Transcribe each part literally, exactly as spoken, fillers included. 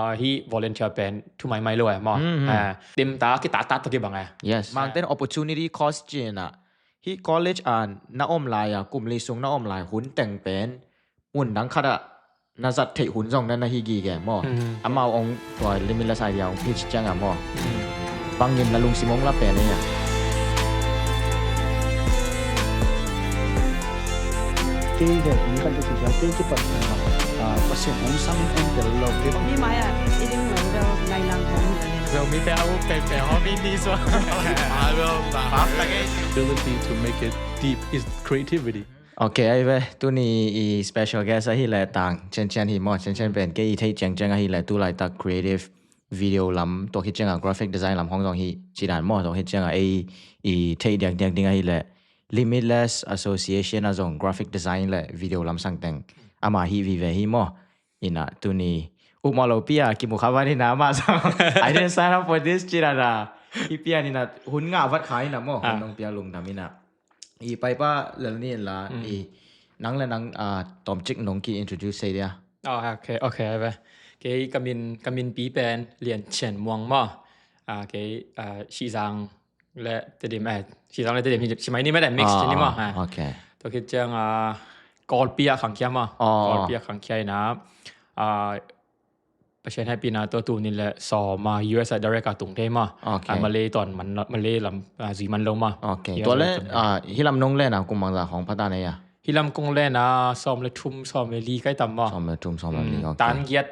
Ah, hi volunteer pen thu maimai lo eh maw. Mm, mm. Ah, temta kitattat tawh kibang eh. Yes. Mangten opportunity cost cih na. Hi college a na om lai a, kum li sung na om lai hun teng pen mun dang khat ah na zat theih hun zong na na hi gige maw. Mm. Amau ong tua Limitless Idea ong pitch ciang a maw. Mm. Bangin na lungsim ong la pen ei a. Kei he, mi khat ka kisa, kei kipat na, ah, Pasian hong sang in en tel lo, kei bang. Mi mai a, i ding lo, lo, nai lang kan. Lo mi pe au pe pe ho mi ni so. Ability to make it deep is creativity. Ok, ai ve, tuni i special guest ahi le tang, Chen Chen hi maw, Chen Chen pen kei i thei ciang ciang ahi le tu laitak creative video lam, tua khit ciang a graphic design lam hong zong hi, ci dan maw, tua khit ciang a ei i thei diak diak ding ahi le Limitless Association a zong graphic design le video lam sang teng ama hi vive hi maw. Ina tuni ukmaw lo pia kimu kha van ina ama sang. I didn't sign up for this cih na. I pia ina hun nga vat kha ina maw. Ah. Hun nong pia lungdam ina. I paipa lel ni la i nang le nang, ah, tomcik nong ki introduce sei dia. Oh, ok, ok, ai ve. Kei ka min, ka min pi pen Lian Chin Muang maw. Ah, kei, ah, Shizang le Tedim, eh, Shizang le Tedim, Shimai ni mete mix ni maw. Ah, ok. Tua khit ciang, ah, Kawlpi a khangkhia maw. Oh. Kawlpi a khangkhia ina, ah, Pasian hehpihna tua tuni le sawm a U S a direct a tung thei maw. Ok. Ah, Malay ton man, Malay lam, ah, zui man lo maw. Ok. Tua le, ah, hi lam nong le na kum bangza khong phata nei a. Hi lam kong le na sawm le thum, sawm le li kai tam maw. Sawm le thum, sawm le li, ok. Tan giat,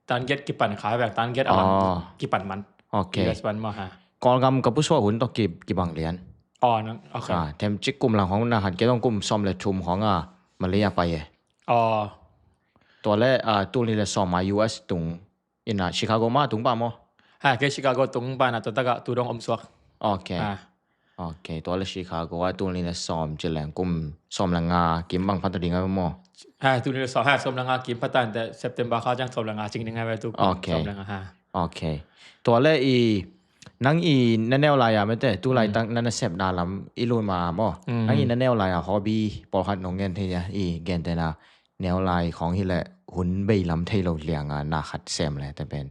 tan giat kipan kha vek, tan giat a man kipan man. Ok. U S man maw ha. Kawlgam ka pusuak hun tawh ki, kibang lian. Oh, nang, ok. Ah, themcik kum lang khong na khat kei dong kum sawm le thum khong a Malay a pai e. Oh. Tua le, ah, tul ni le sawm a U S tung ina Chicago ma tung pa maw? Ha, kei Chicago tung pa na tua taka tu dong om suak. Ok. Ha. Ok, tua le Chicago a tul ni le sawm ci leng kum sawm le nga kim bang phat ding a maw? Ha, tul ni le sawm, ha, sawm le nga kim phat ta te September kha ciang sawm le nga cing ding a ve tu. Ok. Sawm le nga, ha. Ok. Tua le i nang i na neu lai a mete tu laitak na na sep na lam i lun ma maw? Mm. Nang i na neu lai a hobby pawlkhat nong gen thei a i gen te na neu lai khong hi le hun bei lam thei lo liang a na khat sem le te pen.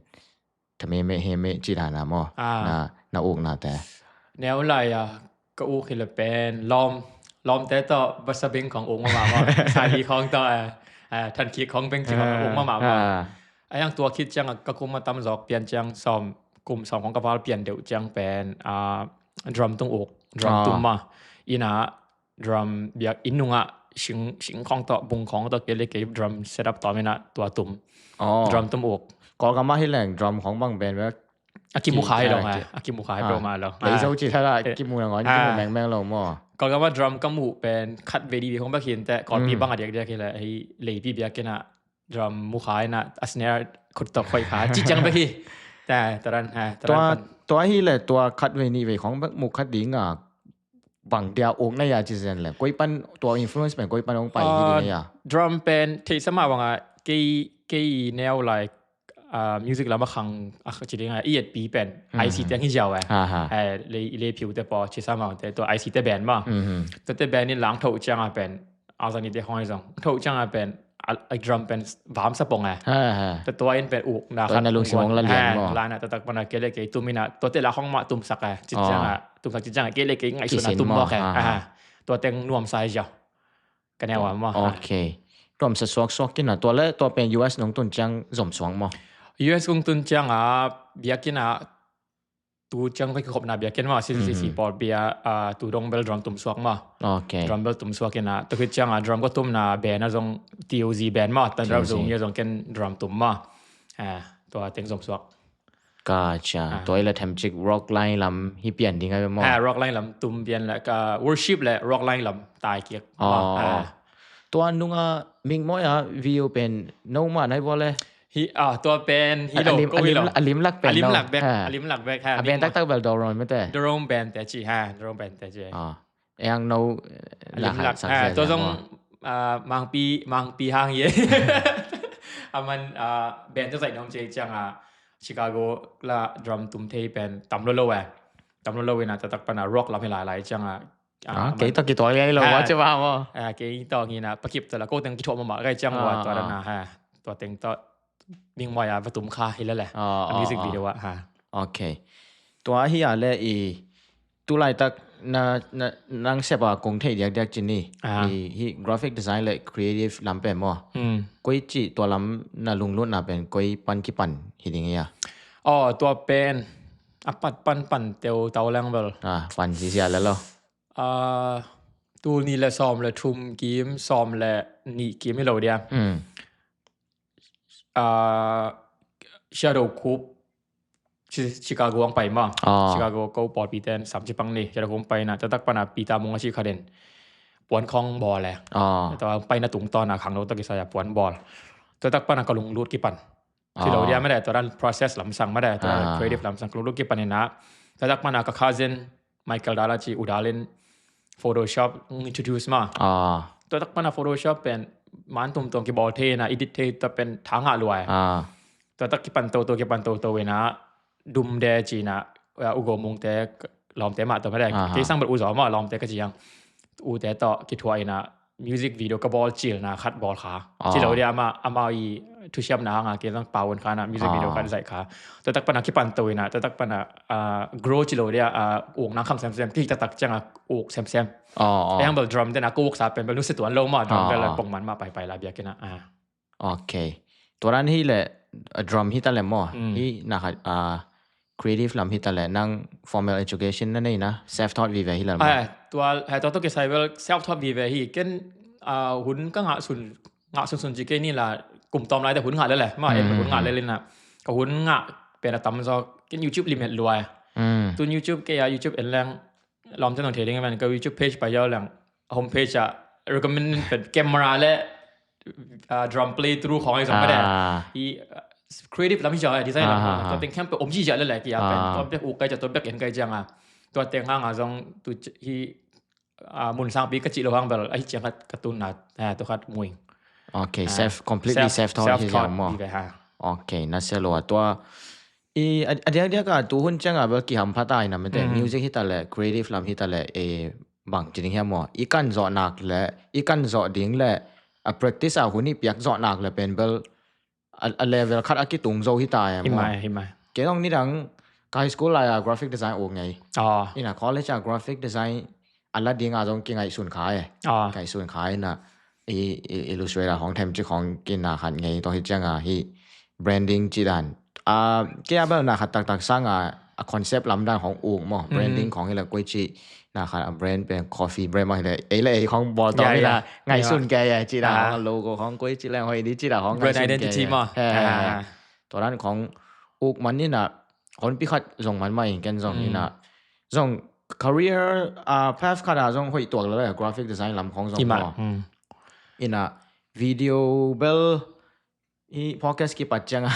Tha me me he me ci dan a maw. Ah. Na, na uk na te. Neu lai a ka uk hi le pen lawm, lawm te tawh basa bing khong uk ma ma maw. Sali khong tawh, eh, eh, than khik khong beng ci khong uk ma ma maw. Ah. A yang tua khit ciang a ka kum a tam zawk pian ciang sawm, kum sawm khong ka val pian deuh ciang pen, ah, drum tung uk, drum tum ma. Ina drum biak inn nungah sing, sing khong tawh, bung khong tawh kei le kei drum setup tawm ina tua tum. Oh. Drum tum uk. Kawlgam a hi leng drum khong bang pen bek. A kimu khai lo nga, a kimu khai lo nga lo. Lei zo ci thala kimu na ngon, kimu mengmeng lo maw. Kawlgam a drum ka muh pen khat vei di vei khong bek hin te, Kawlpi bang a diak diak hi le, hi leipi biak ina drum mu khai na, a snare khut tawh khoi kha, ci ciang bek hi. Ta, taran, ha, taran. Tua, tua hi le, tua khat vei ni vei khong bek mu khat ding a, bang dia uk na ya ci zen le. Koi pan, tua influence pen koi pan ong pai hi ding na ya. Drum pen, thei sama bang a, kei, kei neu lai, ah, music lam a khang, ah, ci ding a, i et pi pen, I C te ang hi ziau eh. Ha, ha. Eh, le, le piu te paw, ci sama te, tua I C te band ma. Mhm. Tua te band in lang tho ciang a pen, a zang ni te khong i zong. Tho ciang a pen, a, a drum pen, vam sa pong eh. Ha, ha. Tua tua in pen uk na khat. Tua na lungsim ong la lian maw. La na, tua tak pana kei le kei tum ina, tua te la khong ma tum sak eh. Ci ciang a, tum sak ci ciang a, kei le kei ngai suna tum mawk eh. Ha, ha. Tua teng nuam sa ziau. Ka neu a maw. Ok. Tuam sa suak suak kina. Tua le, tua pen U S nong tun ciang zom suang maw. U S kong tun ciang a, biak ina, tu ciang pai khop na biak ken maw, C C C C pawl bia, ah, tu dong bel drum tum suak maw. Ok. Drum bel tum suak ina. Tu khit ciang a, drum ko tum na band a zong T O Z band maw. Tan drum zong ia zong ken drum tum maw. Ah, tua teng zom suak. Gotcha. Ah. Tua ila themcik rock line lam hi pian ding a maw. Ah, rock line lam tum pian la ka worship le rock line lam tai kiak. Oh. Ah. Tua nunga ming moi a view pen no ma nai vole. Hi, ah, tua pen hi lo ko hi lo. A lim lak pen a lim lak bek, a lim lak bek ha. A pen tak tak bel Dorom mete. Dorom pen te ci ha, Dorom pen te ci. Ah. Eng no, a lim lak, ah, tua zong, ah, Mangpi, Mangpi hang ye. A man, ah, band tua zai nong cia ciang a, Chicago la drum tum thei pen tam lo lo eh. Tam lo lo ina tatak pana rock lam hi lai lai ciang a. Ah, kei tawh kituak liai lo, ah, wa cia ba maw. Ah, kei tawh ngina, pakip tawh la, ko teng kituak mama, kai ciang wa tua dana ha. Tua teng tawh, mingmuai a va tum kha hi lele. A music video ah ha. Okay. Tua hi a le i tu laitak na, na, nang sep a kong thei diakdiak ci ni. I hi graphic design le creative lam pen maw. Koi ci tua lam na lunglutna pen koi pan kipan hi ding hi a? Aw, tua pen a pat pan pan teu tau leng bel. Ah, pan ci sia le lo. Ah, tul ni le sawm le thum kim, sawm le ni kim hi lo dia. Ah, Shadow Coop Chicago ang pai ma. Chicago ko pawlpi ten sam ci pang ni. Shadow Coop ang pai na, tatak pana Peter Mung a ci khaden puan khong bawl e. Tua pai na tungtawn a khang lo tak i saya puan bawl. Tatak pana ka lunglut kipan. Ci lo dia made, tua dan process lamsang made, tua creative lamsang ka lunglut kipan ina. Tatak pana ka cousin Michael Dala ci, U Dal in Photoshop introduce ma. Tua tak pana Photoshop pen man tumtuang kibawl thei na, edit thei ta pen thanga luai. Tua tak kipan toto kipan toto ina dum de ci na, U Go Mung te lawmte mah tawh made. Kei sang bel U Zo mah lawmte ka ci ang. U te tawh kithuah ina music video ka bawl cilna khat bawl kha. Ci lo dia ama, ama i thusiamna hanga kei zang pau un kha na music video khat zaih kha. Tua tak pana kipan to ina, tua tak pana grow ci lo dia, uk nang kham semsem, ki tatak cianga uk semsem. Yang bel drum dena ka uk sa pen bel nusia tuan lo ma, drum bel pongman ma paipai la biakina. Okay. Tua dan hi le, drum hi ta le maw. Hi na khat, creative lam hi ta le, nang formal education na nei na, self taught vive hi le maw. Tua hai tua to kisai bel self taught vive hi. Ken hun ka ngah sun, ngah sunsun ci kei ni la, kum tawm lai te hun ngah lele ma, em hun ngah lele na. Ka hun ngah pen a tam zaw ken YouTube lim het luai. Tun YouTube kei a, YouTube en leng lawmte nong thei ding a man ka YouTube page pai yau leng, a home page a recommend pen camera le drum play through khong ai zong made. I creative lam hi zong, design lam tua teng khempeuh om ci zia lele ki a pen tua bek uk kai zia, tua bek en kai zianga tua teng hanga zong tu hi mun sangpi ka cih lo hang bel ahi ciang khat ka tunna tua khat muing. Okay, self, completely self taught hi ziang maw. Okay, na sia lo a tua i a diakdiak a tu hun cianga bel kiham phat a ina mate, music hi ta le, creative lam hi ta le, e bang ci ding hiam maw, i kan zawh nak le, i kan zawh ding le, a practice a hun i piak zawh nak le pen bel a level khat a kitung zo hi ta e maw. Kei zong nidang ka high school lai a graphic design uk ngei. Ina college a graphic design a la dinga zong kingaihsun kha e. Ngaihsun kha ina i illustrator khong themcik khong kina khat ngei tawh hi cianga hi branding ci dan. Kei a bel na khat taktak sanga a concept lam dan khong uk maw. Branding khong hi le koi ci na khat a brand pen coffee brand maw hi le, ei le ei khong bawl tawh hi la ngaihsun kei e ci dan khong, logo khong koi ci leng hoi di ci dan khong brand identity maw. Tua dan khong uk man ina honpi khat zong man mah in ken zong ina zong career path khat a zong hoih tuak lo le graphic design lam khong zong maw. Ina video bel i podcast kipat cianga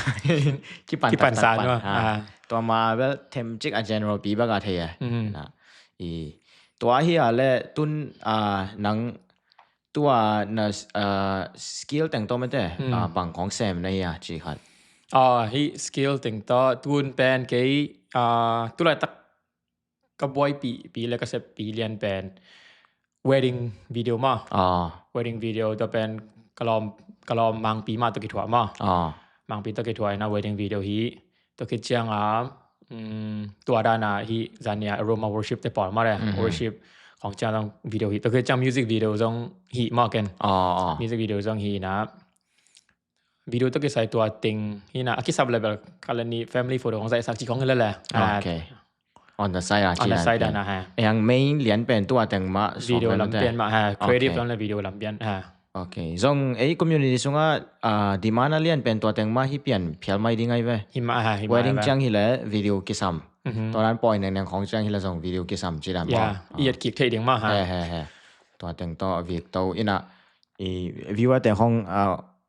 kipan taktak sa pan. Tua ma bel themcik a general pi bek a thei e. Tua hi a le tun nang tua na skill teng tawh mate bang khong sem na hi a ci khat. Hi skill teng tawh tun pen kei tulaitak ka buaipih pi le ka seppi lian pen wedding video maw. Wedding video tua pen ka lawm, ka lawm Mangpi mah tawh kithuah maw. Mangpi tawh kithuah ina wedding video hi. Tua khit cianga tua dana hi zania aroma worship te pawl mah le worship khong ciang zong video hi. Tua khit ciang music video zong hi maw ken. Music video zong hi ina video tawh kisai tua teng hi na a kisap level kalani family photo khong zaihsak ci khong hi lele. Okay. On the side a ci dan pen. Yang main lian pen tua teng mah video lam pian mah ha, creative lam le video lam pian ha. Okay. Zong ei community sunga demand a lian pen tua teng mah hi pian phial mai ding ai ve. Hi mah ha, hi mah. Wedding ciang hi le video kisam. Tua dan pawi nengneng khong ciang hi le zong video kisam ci dan mah. I et kik thei ding mah ha. Tua teng tawh vik to ina i viewer te khong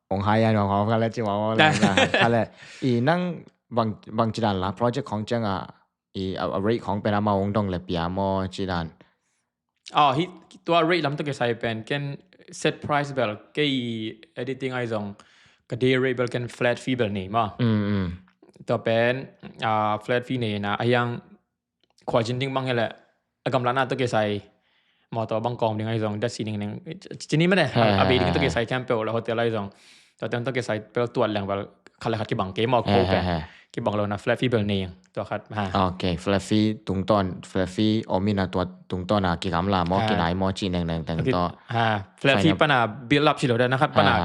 ong hai a nuam hong kha le ci mawk mawk le kha le. I nang bang, bang ci dan la project khong cianga i a rate khong pen a ma ong dong le pia maw ci dan. Hi tua rate lam tawh kisai pen ken set price bel kei editing ai zong ka day rate bel ken flat fee bel nei maw. Tua pen flat fee nei na a hiang khualcin ding bang hi le a gamlatna tawh kisai mawtaw bang kawm ding ahi zong datsi ding ding cini mene a bei ding tawh kisai khempeuh le hotel ahi zong tua teng tawh kisai pel tuat leng val khat le khat kibang kei maw, ko pen kibang lo na flat fee bel nei tua khat. Ok, flat fee tungtawn, flat fee om in a tua tungtawn a kigamla maw, kinai maw, cih nengneng teng tawh. Flat fee pan a build up ci lo dan a khat pan a,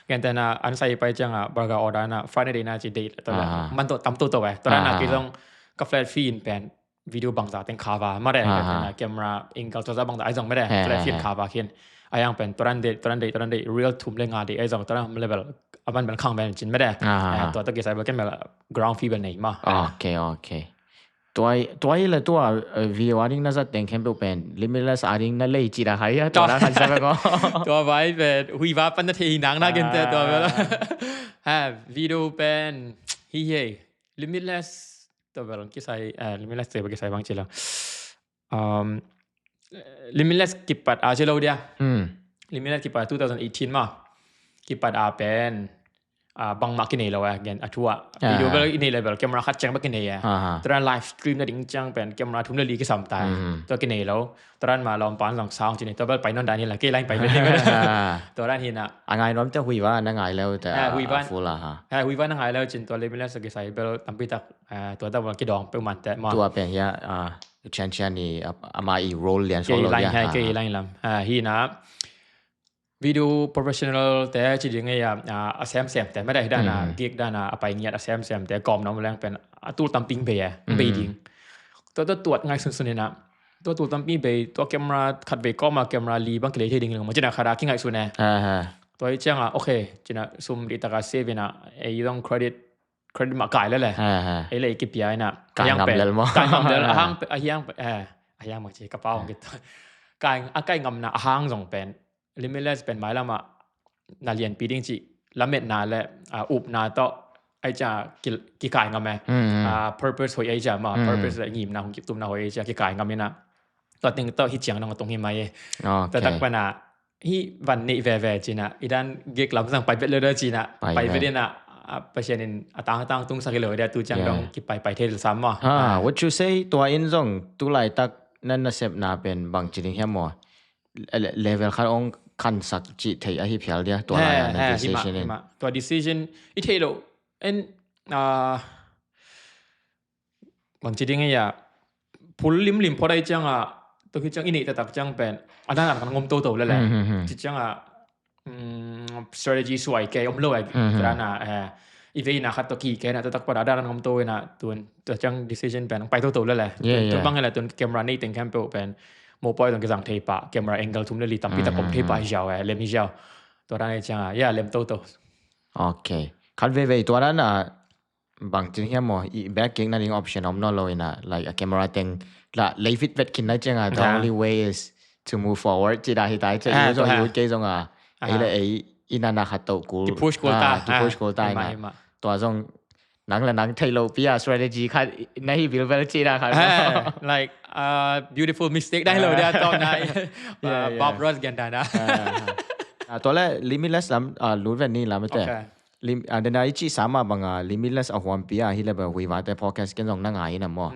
gentehna an sai pai ciang a burger order na Friday na ci date tawh man tawh tam toto eh. Tua dan a kei zong ka flat fee in pen video bangza teng cover mah de, gentehna camera angle tua za bangza ai zong mah de, flat fee in cover khin. A yang pen tua dan date, tua dan date, tua dan date, reel thum le nga date ai zong tua dan level a man bel khang bel cin mah de. Tua tawh kisai bel ken bel ground fee bel nei mah. Ok, ok. Tua hi le tua video a ding na zat teng khempeuh pen Limitless a ding na lei ci da hai a, tua na khan sa bek aw. Tua vai pen Huiva pan na thei hi nang na genteh tua bel. Ha, video pen hi hi. Limitless tua bel kisai, Limitless tua bel kisai bang ci lo. Limitless kipat a ci lo dia. Limitless kipat two thousand eighteen mah. Kipat a pen bangmah kinei lo eh, gen a thu ah. Video bel kinei lo bel, camera khat ciang bel kinei eh. Tua dan live stream na ding ciang pen camera thum le li kisam ta. Tua kinei lo. Tua dan mah lawmpan zong sound ci nei, tua bel pai nawn dan hi la, kei lain pai bel ni bel. Tua dan hi na. A ngai nuam te Huiva na ngai leu te a full a ha. Huiva na ngai leu cin tua Limitless kisai bel tampi tak tua tak bel kidawng peuh man te mah. Tua pen hi a, Chan Chan ni ama i role lian suak lo dia. Kei lain lam. Hi na. Video professional te ci ding ei a, a semsem te mah de, hi dan a gig dan a a pai ngiat a semsem te kawm na om leng pen a tul tampi bei e, bei ding. Tua tua tuat ngaihsunsun in a tua tul tampi bei, tua camera khat bei kawm a camera li bang kilei thei ding lo maw cin a khat a kingaihsun e. Tua hi ciang a ok cin a sum dih tak a save in a ei zong credit credit mah kai lel e. Ei le ei kipia in a kai ngam lel maw? Kai ngam lel, a hang a hiang a hiang mah ci ka pau hong kit. Kai a kai ngamna a hang zong pen Limitless pen mailam ah na lianpi ding cih lametna le upna tawh ai cia kikai ngam e. Purpose hoih ai cia mah, purpose le ngimna hong kitumna hoih ai cia kikai ngam in a tua teng tawh hi ciang dong a tung hi mai e. Tua tak pan a hi van neih veve cin a i dan gig lam zang pai vet lo dah cin a pai vet in a Pasian in a tang a tang tungsak hi lo dah tu ciang dong kipai pai thei sam maw? What you say, tua in zong tu laitak na nasepna pen bang ci ding hiam maw? Level khat ong khansak cih theih ahi phial dia tua lai a na decision in. Tua decision i theih loh en bang ci ding ei a phul limlim phot ai ciang a tua hi ciang i neih taktak ciang pen a dan a kan ngom toto lele. Ci ciang a strategy suai kei om lo ai tua dan a i veina khat tua ki kei na taktak pan a dan a ngom to ina tun tua ciang decision pen pai toto lele. Tun bang ila tun camera nei teng campeo pen mopoi tong kizang thei pah, camera angle thum le li tampi tak om thei pah hi ziau e, lem hi ziau. Tua dan ai ciang a ya lem toto. Ok. Khat veivei tua dan a bang cin hiam maw, i back kick na ding option om nawn lo ina, like a camera teng la lei fit vet khin na ciang a the only way is to move forward ci da hi tai ciang i zong i ut kei zong a ei le ei i na na khat to kul ki push kul ta, ki push kul ta ina. Tua zong nang le nang thei lo pi a strategy khat na hi bilbel ci da khat. Like beautiful mistake da hi lo dia tawh na. Bob Ross gen da na. Tua le Limitless lam lut ven ni lam te. Lim, a, dena i cih sama banga Limitless a huampi a hi le bel Huivate podcast ken zong na ngai ina maw?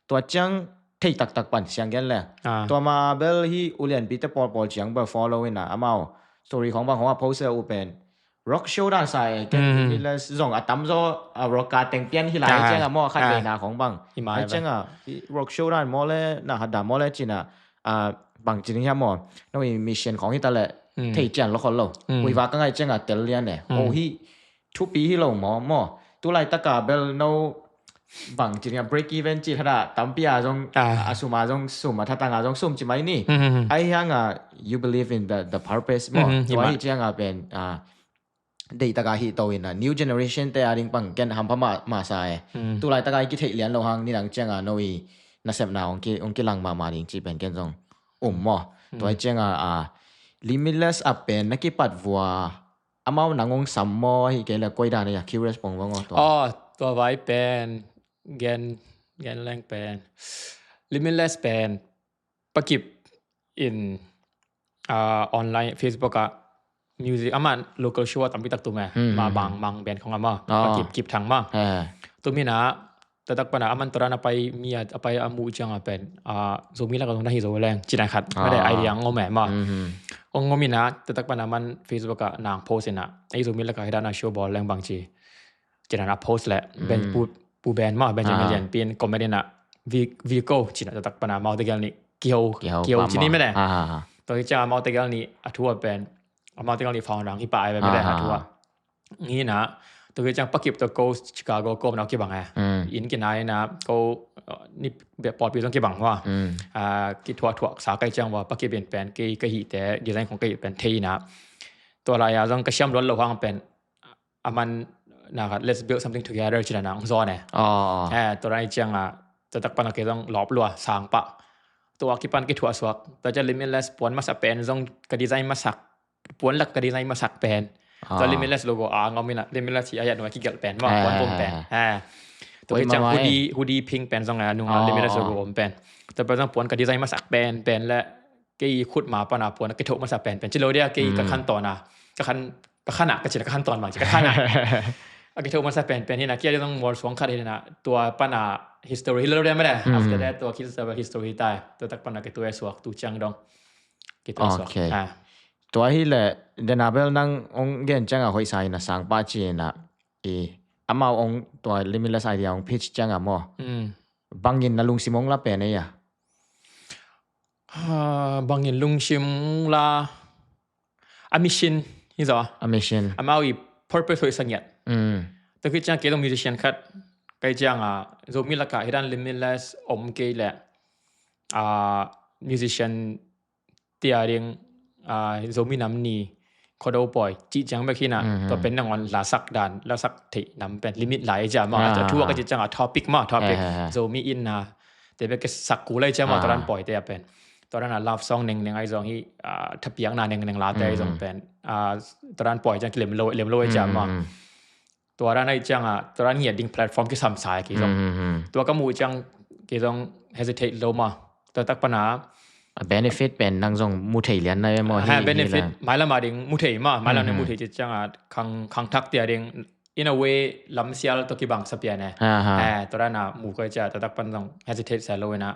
Tua ciang thei taktak pan siang gen le. Tua ma bel hi ulianpite pawlpawl ciang bel follow ina amau story khong bang khong a post le u pen rock show dan sai ken Limitless zong a tamzaw a rock ka teng pian hi lai ciang a maw khat veina khong bang. Ai ciang a rock show dan maw le na hat dan maw le cina a bang cin hiam maw? No i mission khong hi ta le thei cian lo khol lo. Huiva ka ngai ciang a tel lian e. Ho hi thupi hi lo maw maw? Tu laitak a bel no bang cin hiam break even ci thada tampi a zong a sum a zong sum a thatang a zong sum ci mai ni. Ai hiang a you believe in the the purpose maw? Tua hi ciang a pen a deih taka hih to in a new generation te a ding pang ken hampha mah masa e. Tu laitak a i kitheih lian lo hang nidang ciang a no i nasepna ong ki, ong kilang mahmah ding cih pen ken zong um maw? Tua hi ciang a a Limitless a pen na kipat vua amau nang ong sam maw ahi kei le koi dan a curious pong vang aw tua. Aw tua vai pen gen gen leng pen Limitless pen pakip in online Facebook ah music aman local show a tampi tak tum e. Ma bang mang ben khong ama pakip kip thang ma. Tum hina tatak pana aman toran a pai mi a pai a mu ciang a pen a Zomi laka zong na hi zo leng cina khat ma de idea ngom e ma. Ong ngom ina tatak pana man Facebook a nang post ina ei Zomi laka hidana show bol leng bang ci. Cina na post le, Ben, Pu, Pu Ben maw, Benjamin Lianpi in comment in a, vi, vi ko, cina taktak pana amau tegel nih kiho, kiho ci ni mene. Tua hi ciang amau tegel nih a thu a pen, amau tegel nih founder hi pa ai mene a thu a. Ngi na, tua hi ciang Pa Kip tua ko Chicago ko na kibang e. In kina in a ko ni pawlpi zong kibang hua. Kithuah thuah sa kai ciang hua Pa Kip in pen kei ka hihte design khong ka hih pen thei na. Tua lai a zong ka siam luat lo hang pen a man na khat, let's build something together cina nang zaw ne. Tua rai ciang a, tua tak pan a kei zong lawp lua sang pah. Tua kipan kithuah suak. Tua ciang Limitless puan masa pen zong ka design masak. Puan lak ka design masak pen. Tua Limitless logo a ngau mina Limitless hi a yat nua kigelh pen maw, puan bom pen. Tua kei ciang hoodie, hoodie pink pen zong a nunga Limitless logo om pen. Tua pen zong puan ka design masak pen, pen le kei khut ma pana puan a kithoh masa pen pen ci lo dia kei ka khan tawn a, ka khan, ka khan a, ka cina ka khan tawn bang ci ka khan a. A kithoh masa pen pen hi na, kia zong mual suang khat hi na, tua pana history hi lo dia mene. After that tua kit sa history ta, tua tak pana kitua suak tu ciang dong. Kitua suak. Tua hi le, dena bel nang ong gen ciang a hoih sa hi na sang pa ci na, i, amau ong tua Limitless idea ong pitch ciang a maw. Bangin na lungsim ong la pen ei a. Bangin lungsim la a mission hi zaw. A mission. Amau i purpose hoih sa ngiat. Tua kei ciang kei zong musician khat kai ciang a Zomi laka hi dan Limitless om kei le musician tia ding Zomi nam ni khuado pawi cih ciang bek hi na, tua pen nangawn la sak dan, la sak theih nam pen limit lai ciang maw. A thu a ka cih ciang a topic maw, topic Zomi in na te bek ke sak ku lai ciang maw, tua dan pawi te a pen. Tua dan a love song neng neng ai zong hi, thapiakna neng neng la te ai zong pen. Tua dan pawi ciang kilem lo, lem lo ai ciang maw. Tua dan ai ciang a, tua dan ngiat ding platform kisam sa kei zong. Tua ka muh ciang kei zong hesitate lo maw. Tua tak pana a benefit pen nang zong mu thei lian na maw. Ha, benefit mailam a ding mu thei maw, mailam ding mu thei ci ciang a khang, khang thak tia ding in a way lam sial to kibang sa pian e. Tua dan a mu kai ciang tua tak pan zong hesitate sa lo in a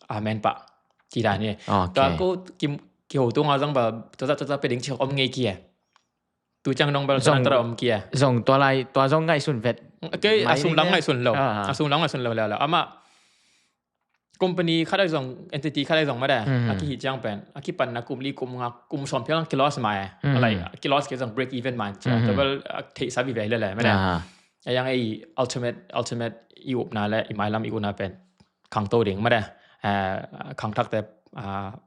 amen pa ci dan hi. Tua ko ki, kiho tung a zong ba tua, tua, tua pe ding ci om ngei ki e. Tu ciang dong bel zong tua om kia. Zong tua lai, tua zong ngaihsun vet. Kei a sung lam ngaihsun lo. A sung lam ngaihsun lo leh leh. Amah company khat ai zong, entity khat ai zong mah de. A kihi ciang pen. A kipan na kum li kum nga, kum sawm phial kilos mai. Alai kilos kei zong break even man cia. Tua bel a theih sa bi ve leh leh mah de. A yang ei ultimate, ultimate i upna le i mailam i upna pen khangto ding mah de. Khangthakte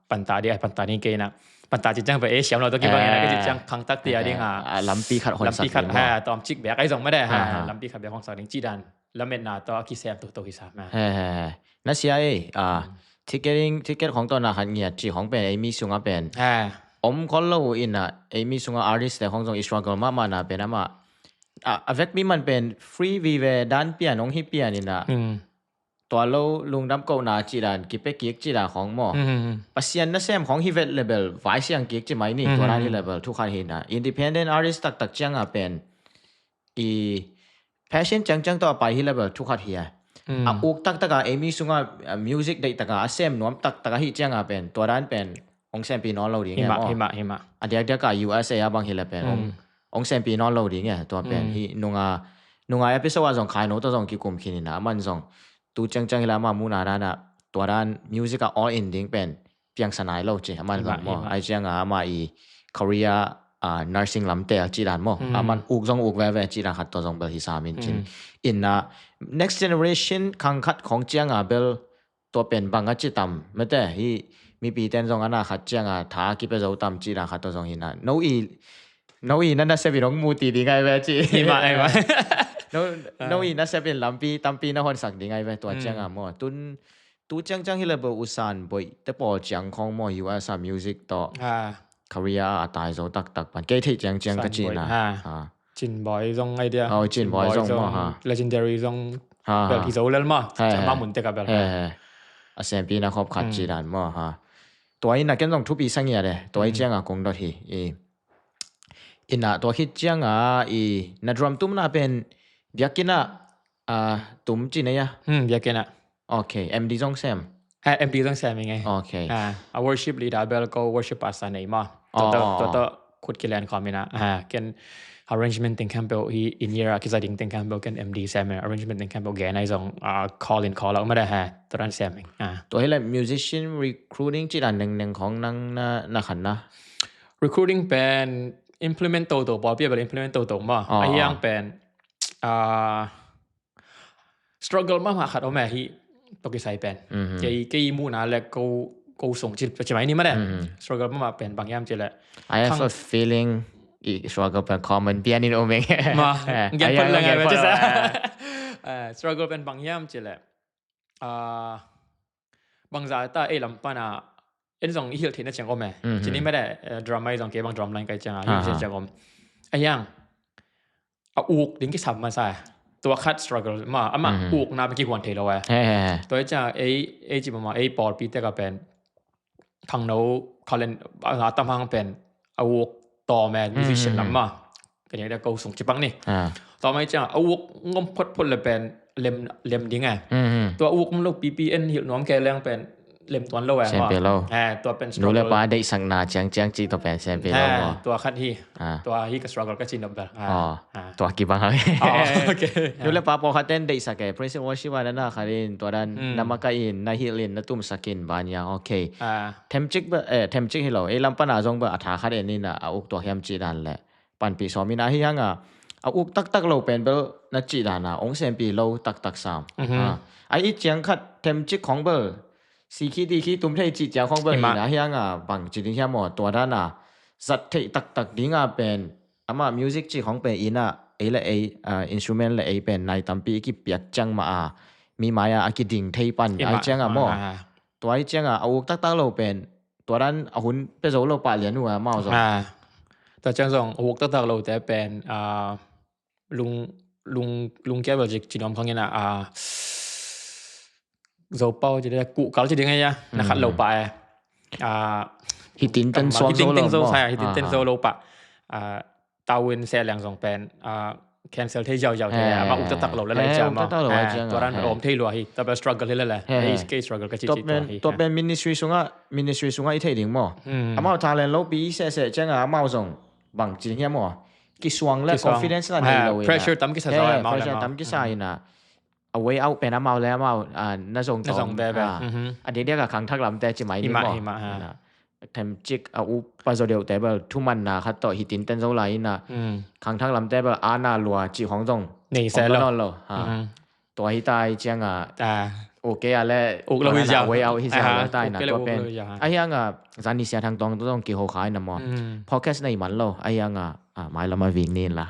panta ding, ai panta ding kei na. Panta ci ciang pen ei siam lo to kibang ina kei ci ciang khangthakte a ding a lampi khat hon sak ding mah. Tom cik bek ai zong mah de. Lampi khat bek hon sak ding ci dan. Lametna to a kisem toto hi sa mah. Na sia ei, ticketing, ticket khong to na khat ngiat ci khong pen ei mi sunga pen om khol lo ina ei mi sunga artist te khong zong i struggle mahmah na pen amah a vekpi man pen free vive dan pian hong hi pian ina. Tua lo lungdam kohna cih dan kipia kik cih dan khong maw. Pasian nasem khong hi vet leh bel vai siang kik ci mai ni, tua dan hi leh bel thu khat hi na. Independent artist taktak ciang a pen i passion ciangciang tawh a pai hi leh bel thu khat hi a. A uk taktak a ei mi sung a music deih tak a a sem nuam taktak a hi ciang a pen tua dan pen hong sempi nawn lo ding e maw. A diakdiak a U S A a bang hi leh pen hong sempi nawn lo ding e. Tua pen hi nunga, nunga episode a zong khai no tawh zong kikum khin ina man zong tu ciangciang hi la ma muna dan a tua dan music a all in ding pen piangsa nai lo ci a man zong maw. Ai ciang a ama i career nursing lam tel ci dan maw. A man uk zong uk veve ci dan khat tawh zong bel hi sa min cin. Ina next generation khang khat khong ciang a bel tua pen bang a ci tam mete hi mipi ten zong ana khat ciang a tha kipia zo tam ci dan khat tawh zong hi na. No i, no i na nasep in hong mu ti ding ai ve ci. No i nasep in lampi tampi na honsak ding ai ve tua ciang a maw. Tun tu ciangciang hi leh bo usan boih te pawl ciang khong maw U S a music tawh career a tai zo taktak pan kei theih ciangciang ka ci na. Cin Boy zong ai dia. Cin Boy zong maw ha. Legendary zong bel hi zo lel maw. Ama mun tek a bel a sempi na khop khat ci dan maw ha. Tua ina ken zong thupi sang ia de tua i ciang a kong dot hi. Ina tua khit ciang a i na drum tumna pen biakinn a tum ci nei a. Biakinn a. Ok, M D zong sem. Ha, M D zong sem i ngei. Ok. A worship leader bel ko worship pastor nei maw. Tua tua khut kilen khawm ina, ha, ken arrangement teng khempeuh hi, in-ear a kiza ding teng khempeuh ken M D sem e, arrangement teng khempeuh gen a hi zong, ah, call in call out mah de, ha, tua dan sem ing. Ah. Tua hi leh musician recruiting cih dan nengneng khawng nang na, na khan na? Recruiting pen implement toto, pawlpi a bel implement toto maw. Ah, a hiang ah. Pen, ah, struggle mahmah khat om e hi, tua kisai pen. Mhm. Kei, kei muhna le ko, ko sung ci, ci mai ni mah de. Mhm. Struggle mahmah pen bang hiam cih leh. I have a feeling i struggle pen common pian in om eng. Ma, eh, gen ai, pon ai, lang gen ai, pon ci sa. Lang. Eh, struggle pen bang hiam cih leh. Ah, bangza ta ei lam pan a, en zong i hilh theihna ciang om e. Mhm. Ci ni mah de, eh, drama i zong kei bang drum line kai ciang a, aha, hilh theihna ciang om. A hiang, a uk ding kisam masa. Tua khat struggle mah, amah, mhm, ukna pen kihuan thei lo e. He, he, he. Tua hi ciang ei, ei ci mama, ei pawlpi tek a pen khangno, khalen, a tam hang pen a uk tawm e, mhm, musician lam mah. Ka nia ko sung ci pak ni. Ah. Tawm a hi ciang a uk ngom photphot le pen lem, lem ding e. Mhm. Tua uk ngom lo pipi en hilh nuam kei leng pen lem tuan lo e. Sem pe lo. Eh, tua pen struggle. Nu le pa deihsakna ciangciang cih tua pen sem pe lo. Eh, maw. Tua khat hi. Ah. Tua hi ka struggle ka cih nop bel. Ah. Oh. Ah. Tua kibang hang. Oh, okay. Nu le pa pawlkhat ten deihsak e. Praise and worship a na na khat in, tua dan, hmm, na makaih in, na hilh in, na tumsak in, ban hiang, okay. Ah. Themcik bel, eh, themcik hi lo. Ei lam pan a zong bel a tha khat en in a, a uk tua hiam cih dan le panpih sawm in a hi hang a, a uk taktak lo pen bel na cih dan a, ong sempih lo taktak sam. Mhm. Ah. A i ciang khat themcik khong bel, sikhi dikhi tum thei cih ciang khong bel hi na hi hang a, bang ci ding hiam maw, tua dan a, zat theih taktak ding a pen, amah music cih khong pen in a, ei le ei, ah, instrument le ei pen nai tampi i kipiak ciang mah a, mi mai a, a kiding thei pan, a i ciang a maw. Ah, ah. Tua hi ciang a, a uk taktak lo pen, tua dan a hun pia zo lo pah lian uh a amau zong. Ah. Tua ciang zong, a uk taktak lo te pen, ah, lung, lung, lungkia bel ci, ci nuam khang in a, ah, Zopau ci de, kuhkal ci ding a, na khat lo pah e. Ah, hitin ten suak zo lo maw. Hitin ten zo sa, hitin ten zo lo pah. Ah, tawin seh leng zong pen, ah, cancel thei ziauziau thei, eh, amah uk taktak lo le lai, eh, ciang uk taktak lo, eh, ciang tua dan a, eh, om thei lua hi, tua pen struggle hi le le. Eh, eh, kei struggle ka ci ci tua hi. Tua pen ministry sungah, ministry sungah i thei ding maw. Hmm. Amau talent lopi i sehseh ciang a, amau zong bang ci ding hiam maw. Kisuang le kisuang. Confidence la nei lo in a. Pressure tam kisa zaw, eh, amau le pressure amau tam kisa in a. A way out pen amau le amau, ah, na zong, na zong tawm, bebe. Ah. Mhm. A diakdiak a khangthak lamte ci mai ni maw. Hi mah, hi mah, ha. Themcik a upa zaw deuhte bel thumanna khat tawh hitin ten zo lai in a. Mm. Khangthak lamte bel a na lua cih khong zong nei se lo. Om nawn lo. Ha. Mhm. Tua hi ta i ciang a. Ah. Okay a le uk lo hi ziau. Way out hi ziau lo ta in a. Tua pen. A hiang a zani sia thang tawng zong kiho kha in a maw. Mm. Focus nei man lo. A hiang a, ah, mailam a vik ni in la.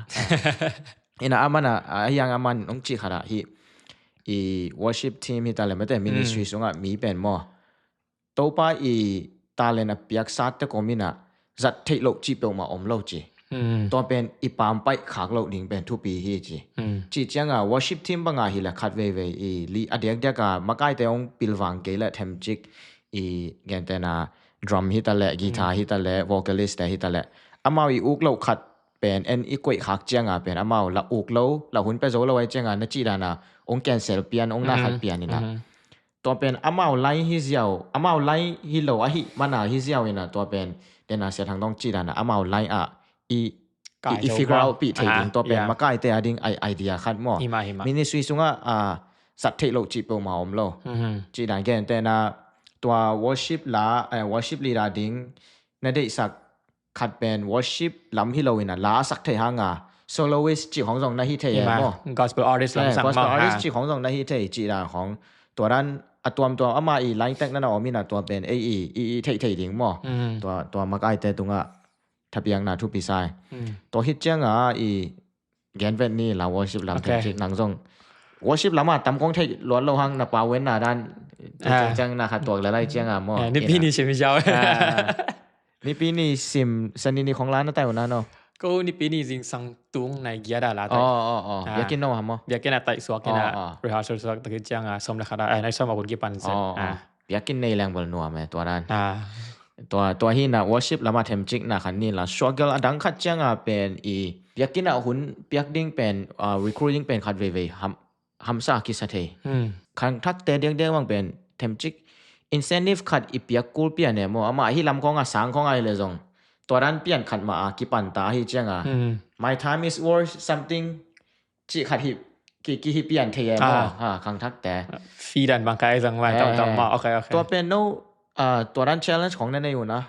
In a aman a, a hiang aman ong cih khat a hi. I worship team hi ta le mate ministry sungah mi pen maw. Topa i talent a piak sat te kom in a zat theih loh cih peuhmah om lo ci. Hmm. Tua pen i pampaih khak loh ding pen thupi hi ci. Hmm. Cih ciang a worship team bang a hi le khat veivei i li a diakdiak a makaite ong pilvang kei le themcik i gentena drum hi ta le, guitar hi ta le, vocalist te hi ta le. Amau i uk loh khat pen en i koih khak ciang a pen amau la uk lo, la hun pia zo lo ai ciang a na cih dan a ong cancel pian, ong na khat pian in a. Mhm. Tua pen amau line hi ziau, amau line hi lo ahi mana hi ziau in a tua pen, den a sia thang dong cih dan a amau line a i, i, i figure out pih thei ding, tua pen makaite a ding idea khat maw. Hi mah, hi mah. Ministry sungah, ah, zat theih loh cih peuhmah om lo. Mhm. Cih dan gentena tua worship la, eh, worship leader ding na deihsak khat pen worship lam hi lo in a la a sak thei hang a soloist cih khong zong na hi thei e maw. Gospel artist lam sang gospel artist cih khong zong na hi thei cih dan khong. Tua dan a tuamtuam ama i line tek na na om in a tua pen ei i, i, i theih thei ding maw. Mm. Tua, tua makaite tungah thapiakna thupi sai. Mm. Tua hih ciang a i gen vet ni la worship lam themcik nang zong. Worship lam a tam kong theih luat lo hang na pau ven na dan. Ah. Ciang ciang na khat tuak le lai ciang a maw. Eh, nipi ni sim hi ziau. Ah. Nipi ni sim sani ni khong la na tai uh na no. Ko nipi ni zingsang tung nai giat a la tai. Oh, oh, oh. Ah. Biakinn no ha maw. Biakinn a tai suak in a. Oh, oh. Rehearsal suak tak ciang a som le khat a. Eh, nai som a kun kipan se. Oh, oh. Ah. Biakinn nei leng bel nuam e, tua dan. Ah. Tua, tua hi na worship lam a themcik na khan ni la struggle a dang khat ciang a pen i biakinn a hun piak ding pen, ah, recruiting pen khat veivei ham, hamsa kisa thei. Hmm. Khangthakte diakdiak bang pen themcik incentive khat i piak kul pian e maw. Ama hi lam khong a sang khong a hi le zong. tua dan pian khat mah a kipan ta hi cianga, my time is worth something cih khat hi, ki, ki hi pian thei e maw. Ha, khangthakte. Fee dan bang kha ai zong vai tam tam maw. Ok, ok. Tua pen no, ah, tua dan challenge khong na nei uh na.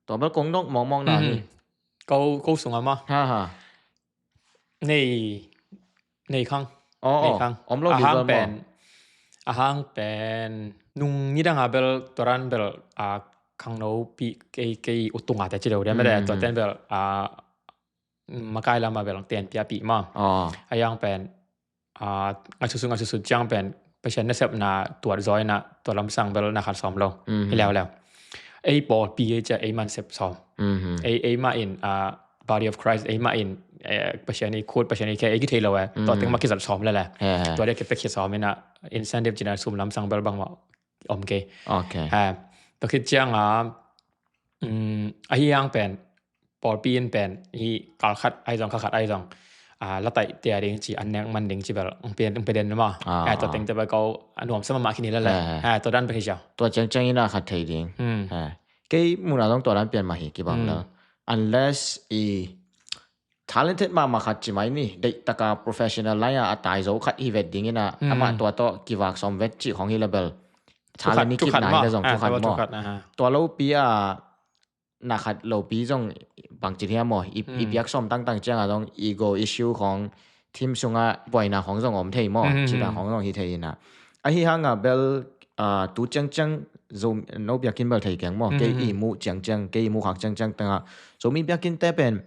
Tua bel kong dong mawngmawng na hi. Ko, ko sung a maw. Ha, ha. Nei, nei khang. Oh, nei khang. Om lo. Ahang pen, ahang pen nung nidang a bel, tua dan bel, a, khangno pi kei, kei utunga te ci lo dia mede, tua ten bel, a, makai lama bel ten pia pi ma. Ayang pen, a, ngaisusu, ngaisusu ciang pen Pasian nasepna tuat zaw ina tua lamsang bel na khat sawm lo. Hi leuleu. Ei pawlpi ei cia ei man sep sawm. Ei, ei mah in, a, body of Christ, ei mah in, eh, Pasian i khut, Pasian i khe, ei kithei lo e. Tua teng mah kizat sawm lele. Tua dia kipia khe sawm ina incentive cina sum lamsang bel bangmah om kei. Ok. Ha, tua khit cianga, um, ahi hang pen, pawlpi in pen, hi kal khat ai zong, kha khat ai zong, a, la taih tia ding ci, an nek man ding ci bel, ang pe, ang pe den ma. Ah, tua teng te bel ko, a nuam sama ma kini lele. Ha, tua dan pe hi cia. Tua ciangciang ina khat thei ding. Ha. Kei muna zong tua dan pian ma hi kibang lo. Unless i talented mahmah khat ci mai ni, deih taka professional line a, a tai zo khat hi vet ding ina, amah tua tawh kivak sawm vet cih khong hi le bel. Talent ni kip nai le zong thu khat maw. Tua lopi a, na khat lopi zong bangci hiam maw, i, i piak sawm tangtang cianga zong ego issue khong team sunga buaina khong zong om thei maw, cina khong zong hi thei ina. Ahi hanga bel, a, tu ciangciang zo no biakin bel thei keng maw, kei i mu ciangciang, kei i mu khak ciangciang tanga. Zomi biakin te pen,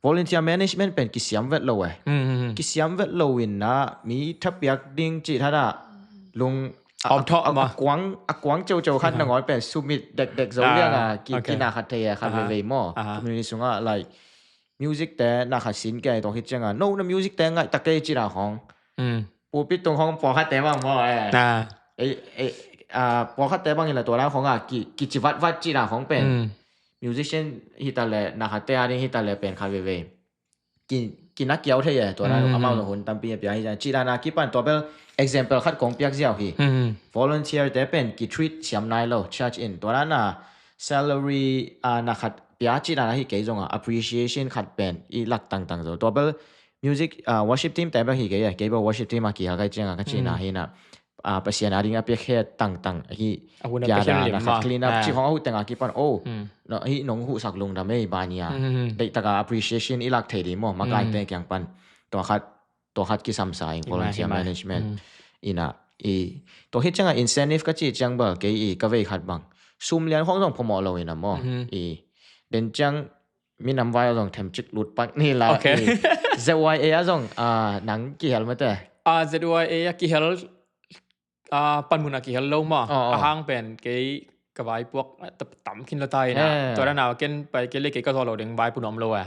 volunteer management pen kisiam vet lo e. Kisiam vet lo ina, mi thapiak ding cih thada, lung a, a kuang, a kuang ceuceu khat nangawn pen sumit dekdek zo lianga, ki, kina khat thei a khat veivei maw. Community sunga, like, music te na khat sin kei tong hit cianga, no na music te ngaih ta kei cina khong. Pulpit tung khong pawlkhat te bang maw e. Ei, ei, a, pawlkhat te bang ila tua dan khong a, ki, kici vatvat cina khong pen. Musician hita le, na khat te a ding hita le pen khat veivei. Ki, kina kiau thei e, tua dan amau zong hun tampi a pia hi ciang. Cih dan a kipan tua bel example khat kong piak ziau hi. Volunteer te pen ki treat siam nai lo, church in. Tua dan a salary, a, na khat pia cih dan a hi kei zong a, appreciation khat pen i lak tangtang zo. Tua bel music, a, worship team te bel hi kei e, kei bel worship team a kihal kai cianga ka cina hi na. A, Pasian a ding a piak khe tangtang hi. A hun a piak khe na khat clean up cih khong a huh teng a kipan. Oh, no, hi nong huhsak lungdam ei bania. Deih taka appreciation i lak thei di maw, makai te kiang pan. Tua khat, tua khat kisamsa in volunteer management. Ina, i, tua hit cianga incentive ka cih ciang bel, kei i, ka vei khat bang. Sum lian khong zong phamawh lo ina maw. I, den ciang, minam vai a zong themcik lut pak ni la. Ok. I, Z Y A a zong, a, nang kihel mate. A, Z Y A a kihel, a, panmun a kihel lo maw. Oh, oh. Ahang pen kei ka vaipuak, a, tam, tam khin lo ta ina. Eh. Tua dan a ken pai kei le kei ka zaw lo ding vaipu nuam lo a.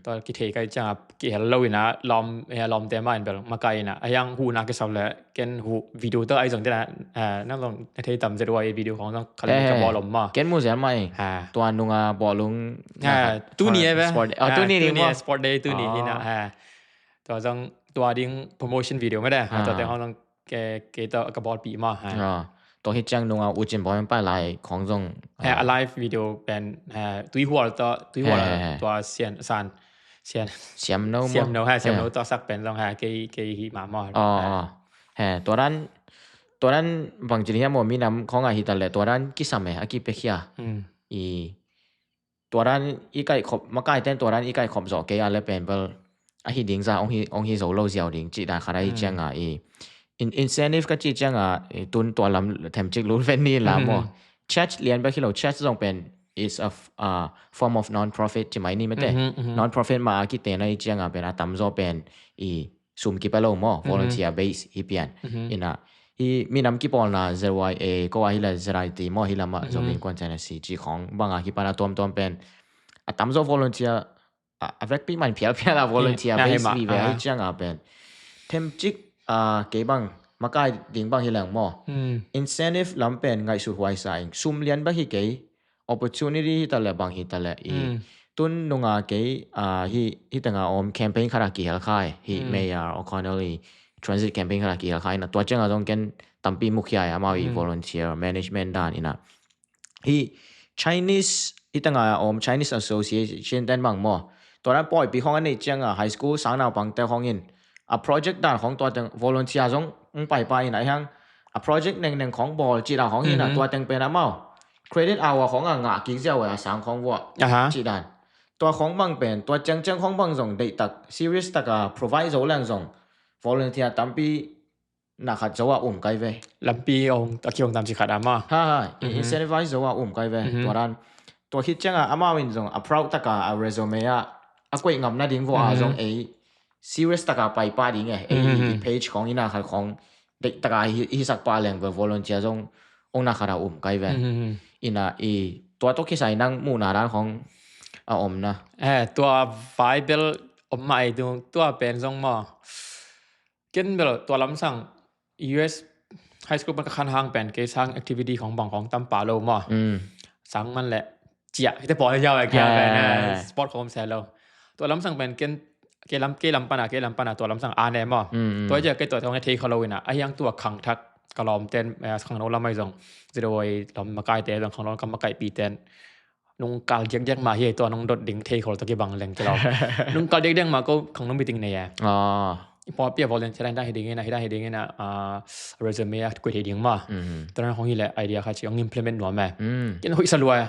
Tua kithei kai cianga kihel lo ina lawm, eh, lawmte mah in bel makai ina. Ahang huna kisam le ken huh video tawh ai zong tena, a, nang zong na thei tam Z Y A video khong zong khalem ka bawlom maw. Ken mu zel mai. Tua nunga bawlung. Tuni e ve. Sport, oh, tuni ni maw. Sport day tuni hi na. Tua zong tua ding promotion video mede. Tua te khong zong kei, kei tawh ka bawlpih maw. Tua hi ciang nunga U Cin Bawi pai lai khong zong. A live video pen, tuihual tawh, tuihual tua sian, san, sian. Siam no maw. Siam no, ha, siam no tawh sak pen zong, ha, kei, kei hi mah maw. Oh, oh. He, tua dan, tua dan bangci hiam maw minam khong a hi ta le, tua dan kisam e, a kipiakhia. I, tua dan i kaihkhop, makai ten tua dan i kaihkhop zawh kei a le pen bel, a hi ding za, ong hi, ong hi zo lo ziau ding, cih dan khat a hi cianga i. In, incentive ka cih cianga, i, tun tua lam themcik lut ven ni la maw. Church lian bek hi lo, church zong pen is a f-, a form of non-profit ci mai ni mate. Non-profit ma a kitena i cianga pen a tamzaw pen i sum kipia lo maw, volunteer base hi pian. Ina, hi minam kipawlna Z Y A, ko a hi la Z I T maw, hi lama Zomi Innkuan Tennessee ci khong banga kipana tuamtuam pen. A tamzaw volunteer, a, a vekpi man phialphial a volunteer base hi ve hi cianga pen. Themcik, a, kei bang, makai ding bang hi leng maw. Incentive lam pen ngaihsut huai sa ing. Sum lian bek hi kei, opportunity hi ta le bang hi ta le i. Tun nunga kei, a, hi, hi tanga om campaign khat a kihel khai, hi Mayor O'Connell i transit campaign khat a kihel khai na. Tua cianga zong ken tampi mukhia i amau i volunteer management dan ina. Hi Chinese i tanga om Chinese Association ten bang maw, tua dan pawipi khong a neih cianga high school sang naupangte khong in a project dan khong tua teng volunteer zong ong paipa in a hiang, a project nengneng khong bawl cih dan khong hi na. Mhm. Tua teng pen amau credit hour khong a ngah kik ziau a sang khong vua. Aha. Cih dan. Tua khong bang pen, tua ciangciang khong bang zong deihtak, serious taka provide zo leng zong volunteer tampi na khat zo a um kai ve. Lampi ong a kiong tam ci khat ama. Ha, ha. Mhm. Incentivize zo a um kai ve. Mhm. Tua dan, tua khit cianga amau in zong a proud taka a resume a a koih ngam nading vua a, mhm, zong ei serious taka paipa ding e. Ei, mhm, i page khong ina khat khong deihtaka hi, hisak pa leng ve, volunteer zong ong na khat a um kai ve. Mhm. Ina i tua tawh kisai nang muhna dan khong a om na. Eh, tua vai bel om mah ei tu, tua pen zong maw. Ken bel tua lamsang U S high school pan ka khan hang pen kei sang activity khong bang khong tam pa lo maw. Mm. Sang man le cia, hite pawl le yau e kia pen, eh, sport khong om se lo. Tua lamsang pen ken kei lam, kei lam pana, kei lam pana tua lamsang a ne maw. Mm, mm. Tua cia kei tua thong e thei kha lo ina, a hiang tua khang thak ka lawm ten, eh, khang no lam ai zong. Zidawai lam makai te zong khang no kam makai pi ten. Nung kal diakdiak mah hi tua nung dot ding thei khol tawh kibang leng kilo. Nung kal diakdiak mah ko khang nung meeting nei e. Ah. I pawlpi a volunteer hi ding ina, hi ding ina, ah, resume a kuih hi ding mah. Mhm. Tua nang hong hi le idea kha ci hong implement nuam e. Mm. Ken hoih sa lua e.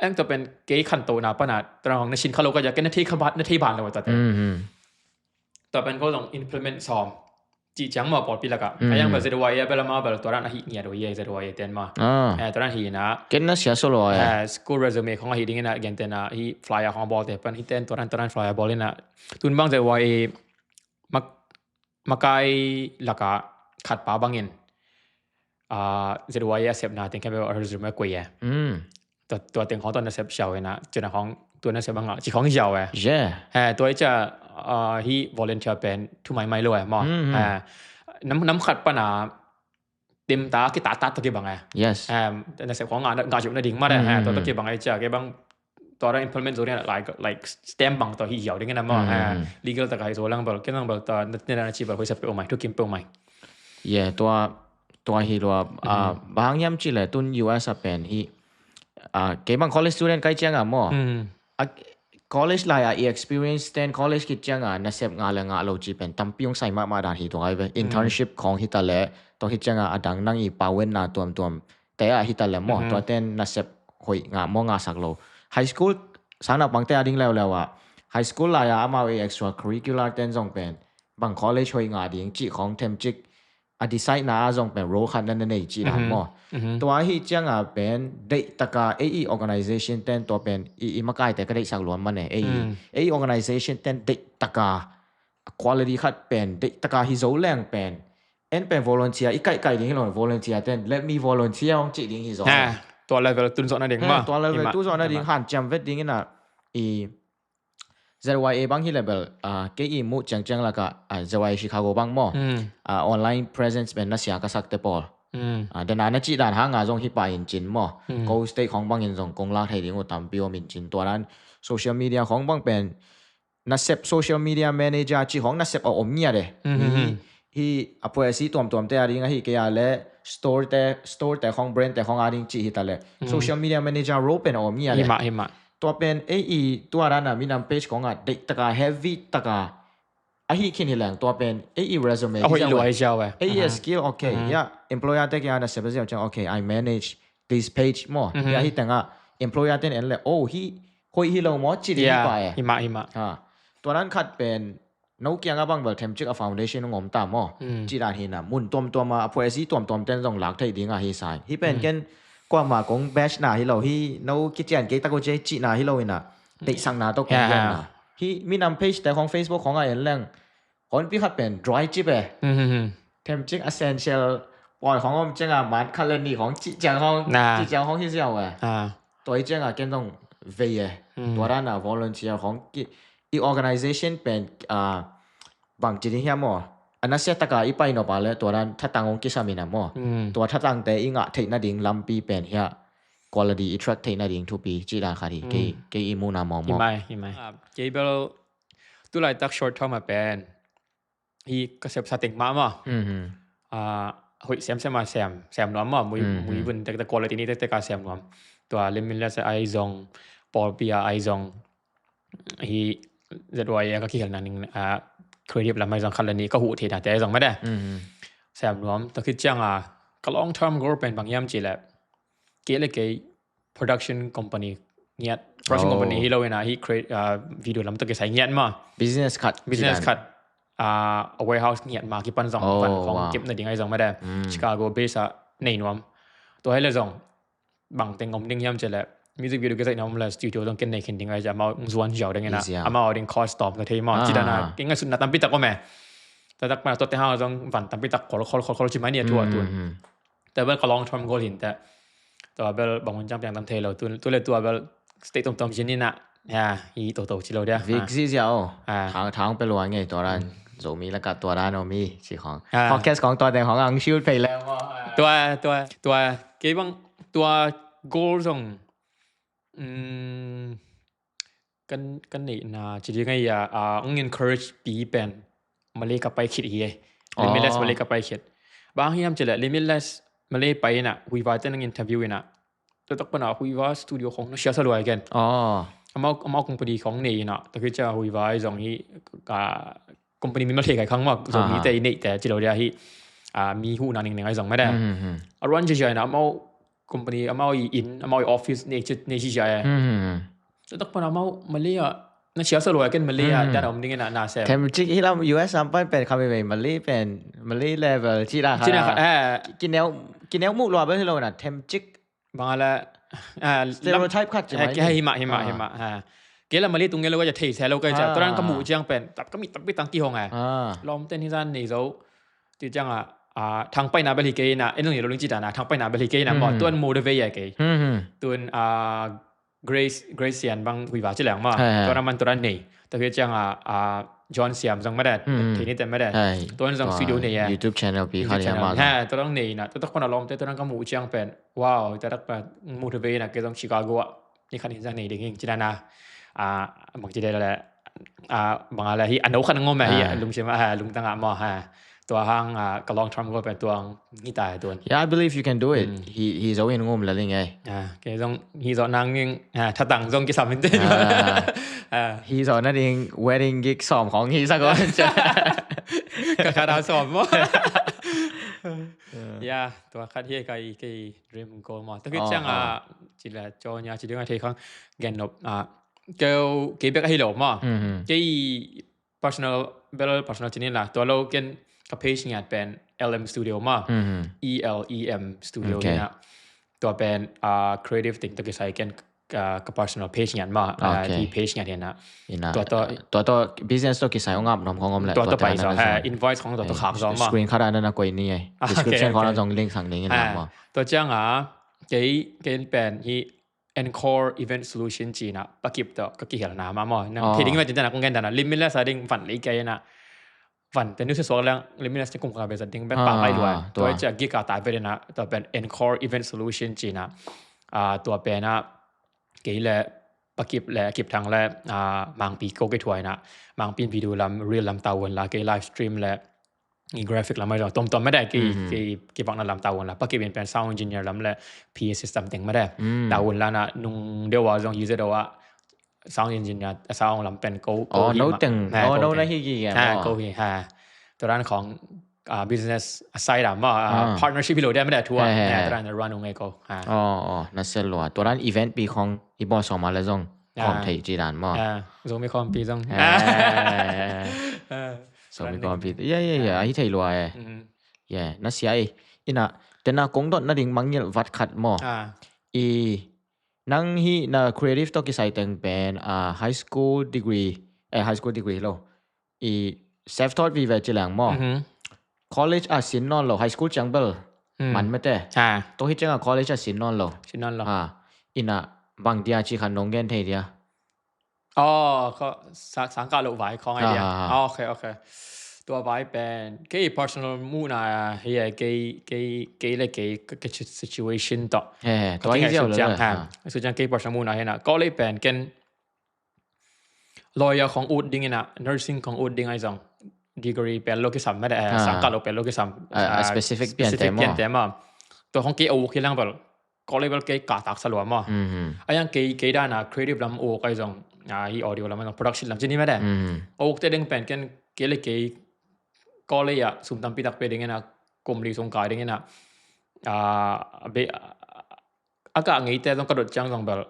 Eng tua pen kei khan to na pana, tua nang hong na sin kha lo ka ja, ken na thei kha ba, na thei ban lo ta te. Mhm. Tua pen ko zong implement sawm. Ci ciang maw pawlpi laka. Mm. A yang bel Z Y A bel ama bel tua dan a hi ngiat uh hi Z Y A ten maw. Ah. Eh, tua dan hi na. Ken na sia so lo e. Eh, school resume khong a hi ding ina gen ten a hi flyer khong a bawl te pan hi ten tua dan tua dan flyer bawl ina. Tun bang Z Y A mak, makai laka khat pa bangin. Ah, Z Y A a sepna teng khempeuh a resume a kuih e. Mm. Tua, tua teng khong tua nasep siau ina, tua na khong, tua nasep bang a, ci khong siau e. Yeah. Eh, tua i cia, ah, hi volunteer pen, thu mai mai lo e, maw. Mm, mm. Eh, nam, nam khat pana, tim ta, ki ta ta to kibang e. Yes. Eh, nasep khong a, nga, nga na ding ma de, mm, eh, tua to kibang e cia, kibang, tua ra implement zo ina, like, like, stamp bang to hi siau ding ina maw. Mm, eh, mm. Legal taka hi zo lang bel, ken lang bel, tua, na, na, na ci bel, hoi sa pe umai, thu kim pe umai. Yeah, tua, tua hi lua, ah, bang hiam ci le, tun U S a pen hi, ah, kei bang college student kai cianga maw. Mm. A, college lai a i experience ten college kit cianga nasep nga le nga lo ci pen tampi ong sai mahmah dan hi tua ai ve. Mm. Internship khong hi ta le, tua hi cianga a dang nang i pawenna tuamtuam te a hi ta le maw. Mhm. Tua ten nasep hoih nga maw nga sak lo. High school, sang naupang te a ding leuleu a. High school lai a amau i extracurricular ten zong pen. Bang college hoih nga ding ci khong themcik a decide na a zong pen role khat na na nei ci dan maw. Mhm. Tua hi cianga pen deihtaka ei i organization ten tua pen i, i makaite ka deihsak luan man e. Ei, mm, ei organization ten deihtaka quality khat pen deihtaka hi zo leng pen. En pen volunteer i kaihkaih ding hi lo volunteer ten let me volunteer ong ci ding hi zo. Ha, tua level tun zawh na ding maw. Tua level tun zawh na ding han ciam vet ding ina i Z Y A bang hi level, ah, kei i muh ciangciang laka, ah, Z Y A Chicago bang maw. Mm. Ah, online presence pen na sia ka sak te pawl. Mm. Ah, dana na cih dan hanga zong hi pa in cin maw. Mm. Ko state khong bangin zong kong lak thei ding uh tampi om in cin tua dan social media khong bang pen nasep social media manager cih khong nasep a om ngiat e. Mm-hmm. Hi, hi a phuaisi tuamtuam te a ding ahi kei a le store te, store te khong brand te khong a ding cih hi ta le. Mm. Social media manager role pen a om ngiat e. Hi mah, hi mah. Tua pen ei i tua dana minam page khong a deihtaka heavy taka ahi khin hi leng tua pen ei i resume a hoih lua hi ziau e. Ei i skill, okay, ya employer te kia na sep ziau ciang, okay, I manage this page maw. Mhm. Ya hi tengah employer ten en le, oh, hi hoih hi lo maw ci ding hi pa e. Hi mah, hi mah. Ha. Tua dan khat pen no kiang a bang bel themcik a foundation ong om ta maw. Mm. Ci dan hi na mun tuamtuam a, a phuaisi tuamtuam ten zong lak thei ding a hi sai. Hi pen ken kuama kong batch na hi lo hi, no kician kei tak uh ci, ci na hi lo ina. Deihsakna tawh kong gen na. Hi minam page te khong Facebook khong a en leng. Honpi khat pen dry cip e. Mhm. Themcik essential pawi khong om cianga man khat le nih khong cih ciang khong, cih ciang khong hi ziau e. Ah. Tua hi cianga ken zong vei e. Mm. Tua dana volunteer khong ki, i organization pen, ah, bang ci ding hiam maw. A nasia taka i pai nop a le tua dan thatang hong kisam ina maw. Mm. Tua thatangte i ngah theih nading lampi pen hia quality i track theih nading thupi cih dan khat hi. Mm. Kei, kei i muhna mawngmawng. Hi mai, hi mai. Ah, kei bel tulaitak short term a pen hi ka sepsa teng mah maw. Mhm. Ah, hoih semsem a sem, sem nuam maw. Mui, mhm, mui vun tektek quality ni tektek a sem nuam. Tua Limitless a ahi zong, Paul Pia a ahi zong, hi Z Y A ka kihelna ning, ah, creative lam ahi zong khat le nih ka huh theihnate ahi zong mate. Sem nuam, tua khit cianga ka long term goal pen bang hiam cih leh, kei le kei production company ngiat, production company hi lo ina, hi create, ah, video lam tawh kisai ngiat ma. Business khat. Business khat. Ah, a warehouse ngiat ma kipan zong pan khong kep nading ahi zong mate. Chicago base a nei nuam. Tua hi le zong bang teng om ding hiam cih leh, music video kisai na om le studio zong ken nei khin ding ahi zong, amau zuan ziau ding ina, amau ding cost tom ka thei ma. Ci dan a, kei ngaihsutna tampi tak om e. Tua tak pan a tua te hang zong van tampi tak khol khol khol khol ci mai ni a thu a tun. Tua bel ka long term goal hi inteh. Tua bel bang hun ciang piang tam thei lo. Tu, tu le tua bel state tomtom zin ina. Ya, hi toto ci lo dia. Vik ziziau. Thang, thang pe lua ngei tua dan. Zomi lakah tua dan om hi ci khong. Podcast khong tua teng khong ang siut phei le maw. Tua, tua, tua. Kei bang tua goal zong, mm, kan, kan neihna ci ding ahi a, ah, ang encourage pi pen Malay ka pai khit hi e. Limitless Malay ka pai khit. Bang hiam cih leh Limitless Malay pai ina, Huiva te nang interview ina. Tua tak pan a Huiva studio khong na siasa lua ken. Amau, amau company khong nei ina. Tua khit ciang Huiva ahi zong hi, ah, company mi Malay kai khang ma, zong mi te i neih te ci lo dia hi. Ah, mi huhna ning ning ahi zong mate. A run ci cia ina amau company, amau i inn, amau i office nei ci, nei ci cia e. Tua tak pan amau Malay a na siasa lua ken Malay a dan om ding ina na sem. Themcik hi lam U S lam pan pen kami mei Malay pen, Malay level ci la kha. Kineu, kineu muh lua bel hi lo na themcik. Bang a la, ah, stereotype khat ci mai. Hi mah, hi mah, hi mah. Kei la Malay tung ngei lo ka thei se lo ka ca. Tua dan ka muh ciang pen tap ka mit tap pi tang kihong e. Lawm ten hi zan nei zo. Ti ciang a, ah, thang paina bel hi kei na, en zong hi lo ling ci dan a, thang paina bel hi kei na maw. Tuan motivate a kei. Tuan, ah, Grace, Grace Sian bang Huiva ci leng maw. Tua dan man tua dan nei. Tua hi ciang a, ah, John Siam zong mate. Thei ni te mate. Tua dan zong studio nei e. YouTube channel pi kha ni ma. Tua dan nei na. Tua tak pan a lawm te tua dan ka muh ciang pen. Wow, tua tak pan motivate na kei zong Chicago a. Ni khan hi zang nei ding hing ci dan a. Ah, bang ci de le. Ah, bang a la hi, a no khan ngom e hi, lungsim a, lungtang a maw ha. Tua hang, ah, ka long term goal pen tua hang hi ta tuan. Yeah, I believe you can do it. Hi, hi zo in ngom la ling e. Ah, kei zong hi zo nang ning, ah, thatang zong kisam in te. Hi zo na ding wedding gig sawm khong hi sa ko. Ka kha da sawm maw. Yeah, tua khat hi ka i, kei dream goal maw. Tua khit ciang a, ci la, caw nia, ci ding a thei khang, gen nop, ah, kei, kei bek a hi lo maw. Kei personal, bel personal ci ni la. Tua lo ken ka page ngiat pen L M Studio maw. E L E M Studio ina. Tua pen, ah, creative ting tawh kisai ken ka, ka personal page ngiat maw. Ah, ki page ngiat ina. Tua tawh, tua tawh business tawh kisai ong ap nom khong om le. Tua tawh pai zaw, ha, invoice khong tua tawh khak zaw maw. Screen khat a na na koi ni e. Description khong zong link sang ning in maw. Tua ciang a, kei, kei pen hi Encore Event Solution ci na, Pakip tawh ka kihelna ma maw. Nang thei ding ve tin tana kong gen tana, Limitless a ding van lei kei na. Van te nu se suak leng, Limitless te kum ka be zat ding bek pa ngai lua. Tua cia gig a ta ve na, tua pen Encore Event Solution ci na. Ah, tua pen a, kei le Pakip le, Kip Thang le, ah, Mangpi ko kei thuai na. Mangpi video lam, reel lam tawun la, kei live stream le, i graphic lam a zong tomtom mede, ki, ki, ki vakna lam tawun la. Pakip in pen sound engineer lam le P A system teng mede. Tawun la na nung deuh a zong user deuh a sound engineer, sound lam pen ko, ko hi no ma. Teng, ha, oh, ko no teng. Na hi ki, ha, ko hi, ha. Tua dan khong, ah, business aside a ma, ah, partnership hi lo dia mede thua. He, he, he. Tua dan run ung e ko. Ha. Oh, oh, na sel lua. Tua dan event pi khong i bawl sawm a le zong. Khawm thei ci dan maw. Zomi khawmpi zong. Zomi khawmpi. Yeah, yeah, yeah. Ahi thei lua e. Yeah, na sia e. Ina, tena kong dot na ding mangil vat khat maw. I, nang hi na creative tawh kisai teng pen, ah, high school degree, eh, high school degree lo. I self-taught vive ci leng maw. College a sin nawn lo, high school ciang bel man mete. Tua hi ciang a college a sin nawn lo. Sin nawn lo. Ina bang dia ci khan nong gen thei dia. Oh, ko sa-, sangkah lo vai khong ai dia. Ah, okay, okay. Tua vai pen kei personal muhna hi e, kei, kei, kei le kei, kei situation tawh. He, he, tua hi ziau lo. Su ciang kei personal muhna hi na. College pen ken lawyer khong ut ding ina, nursing khong ut ding ai zong. Degree pel lo kisam mede, sangkah lo pel lo kisam. A specific pian te maw. Tua khong kei a uk hi lang bel. college bel kei ka taksa lua maw. A yang kei kei dana creative lam uk ai zong, a, hi audio lam ai zong production lam cini mede. Uk te deng pen ken kei le kei college a sum tampi tak pe ding ina, kum li sung kai ding ina, a, a be, a ka ngei te zong ka dot ciang zong bel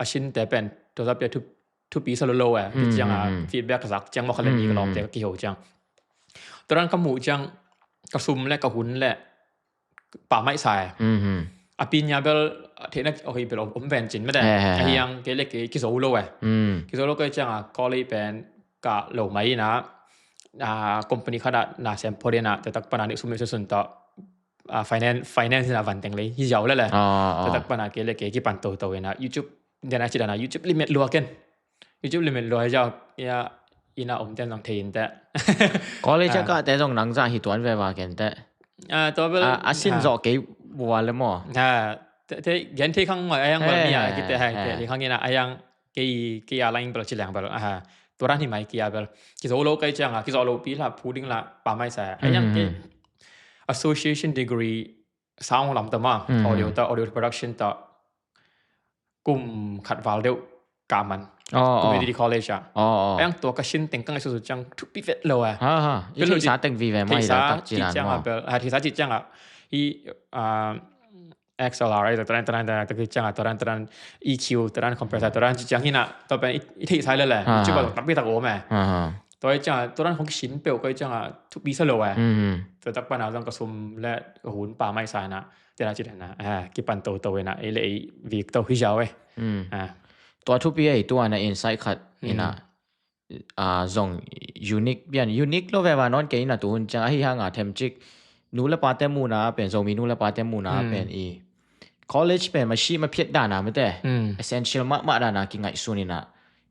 a sin te pen to za pia thup thupi sa lo lo eh. Ti ciang a feedback ka zak ciang maw ka le mi ka lawm te ka kiho ciang. Turan ka muh ciang ka sum le ka hun le pa mai sa eh. A pi nya bel theihna ahi bel om ven cin mede. A hiang kei le kei kizo lo eh. Kizo lo kei ciang a college pen ka lo mai ina, a, company khat a na sem phot ina, te tak pana ni sum sun ta, a, finance, finance na van teng le hi ziau le le. Te tak pana kei le kei kipan to to ina YouTube, dena ci dana YouTube limit lua ken. YouTube limit lua hi ziau, ya, ina om ten zong thei in te. College a ka te zong nang za hi tuan ve va ken te. A, to bel, a, a sin zo kei bua le maw. Ha, te, te, gen thei khang ngoi a yang bel mi a, ki te hai, te, thei khang ina a yang kei, kei a lang bel ci leng bel, a, turan hi mai kei a bel. Kizo lo kei ciang a, kizo lo pi la, pu ding la, pa mai sa. A yang kei association degree sound lam ta ma, audio ta, audio production ta, kum khat val deuh ka man. Community college a. A yang tua ka sin teng kang isu ciang thupi vet lo a. Ha, ha. I theisa teng vive mai la tak ci ciang a bel. Ha, theisa ci ciang a. I, a, X L R ai, turan, turan, turan, turan, turan, turan, E Q, turan, compressor, turan, ci ciang hina, tua pen i, i theisa le le. Ci ba tapi tak om eh. Tua i ciang, turan hong kisin peuh, koi ciang a, thupi sa lo eh. Tua tak pana zong ka sum le ka hun pa mai sa na. Tena ci tena, a, kipan to to ina, i le i vik to hi ziau eh. A. Tua thupi ei, tua na insight khat ina, a, zong unique, bian unique lo ve va non kei ina tu hun ciang a hi hang a them cik. Nu le pa te muna pen, Zomi nu le pa te muna pen i college pen ma shi ma phiat dana mete. Essential mahmah dana ki ngaihsun ina.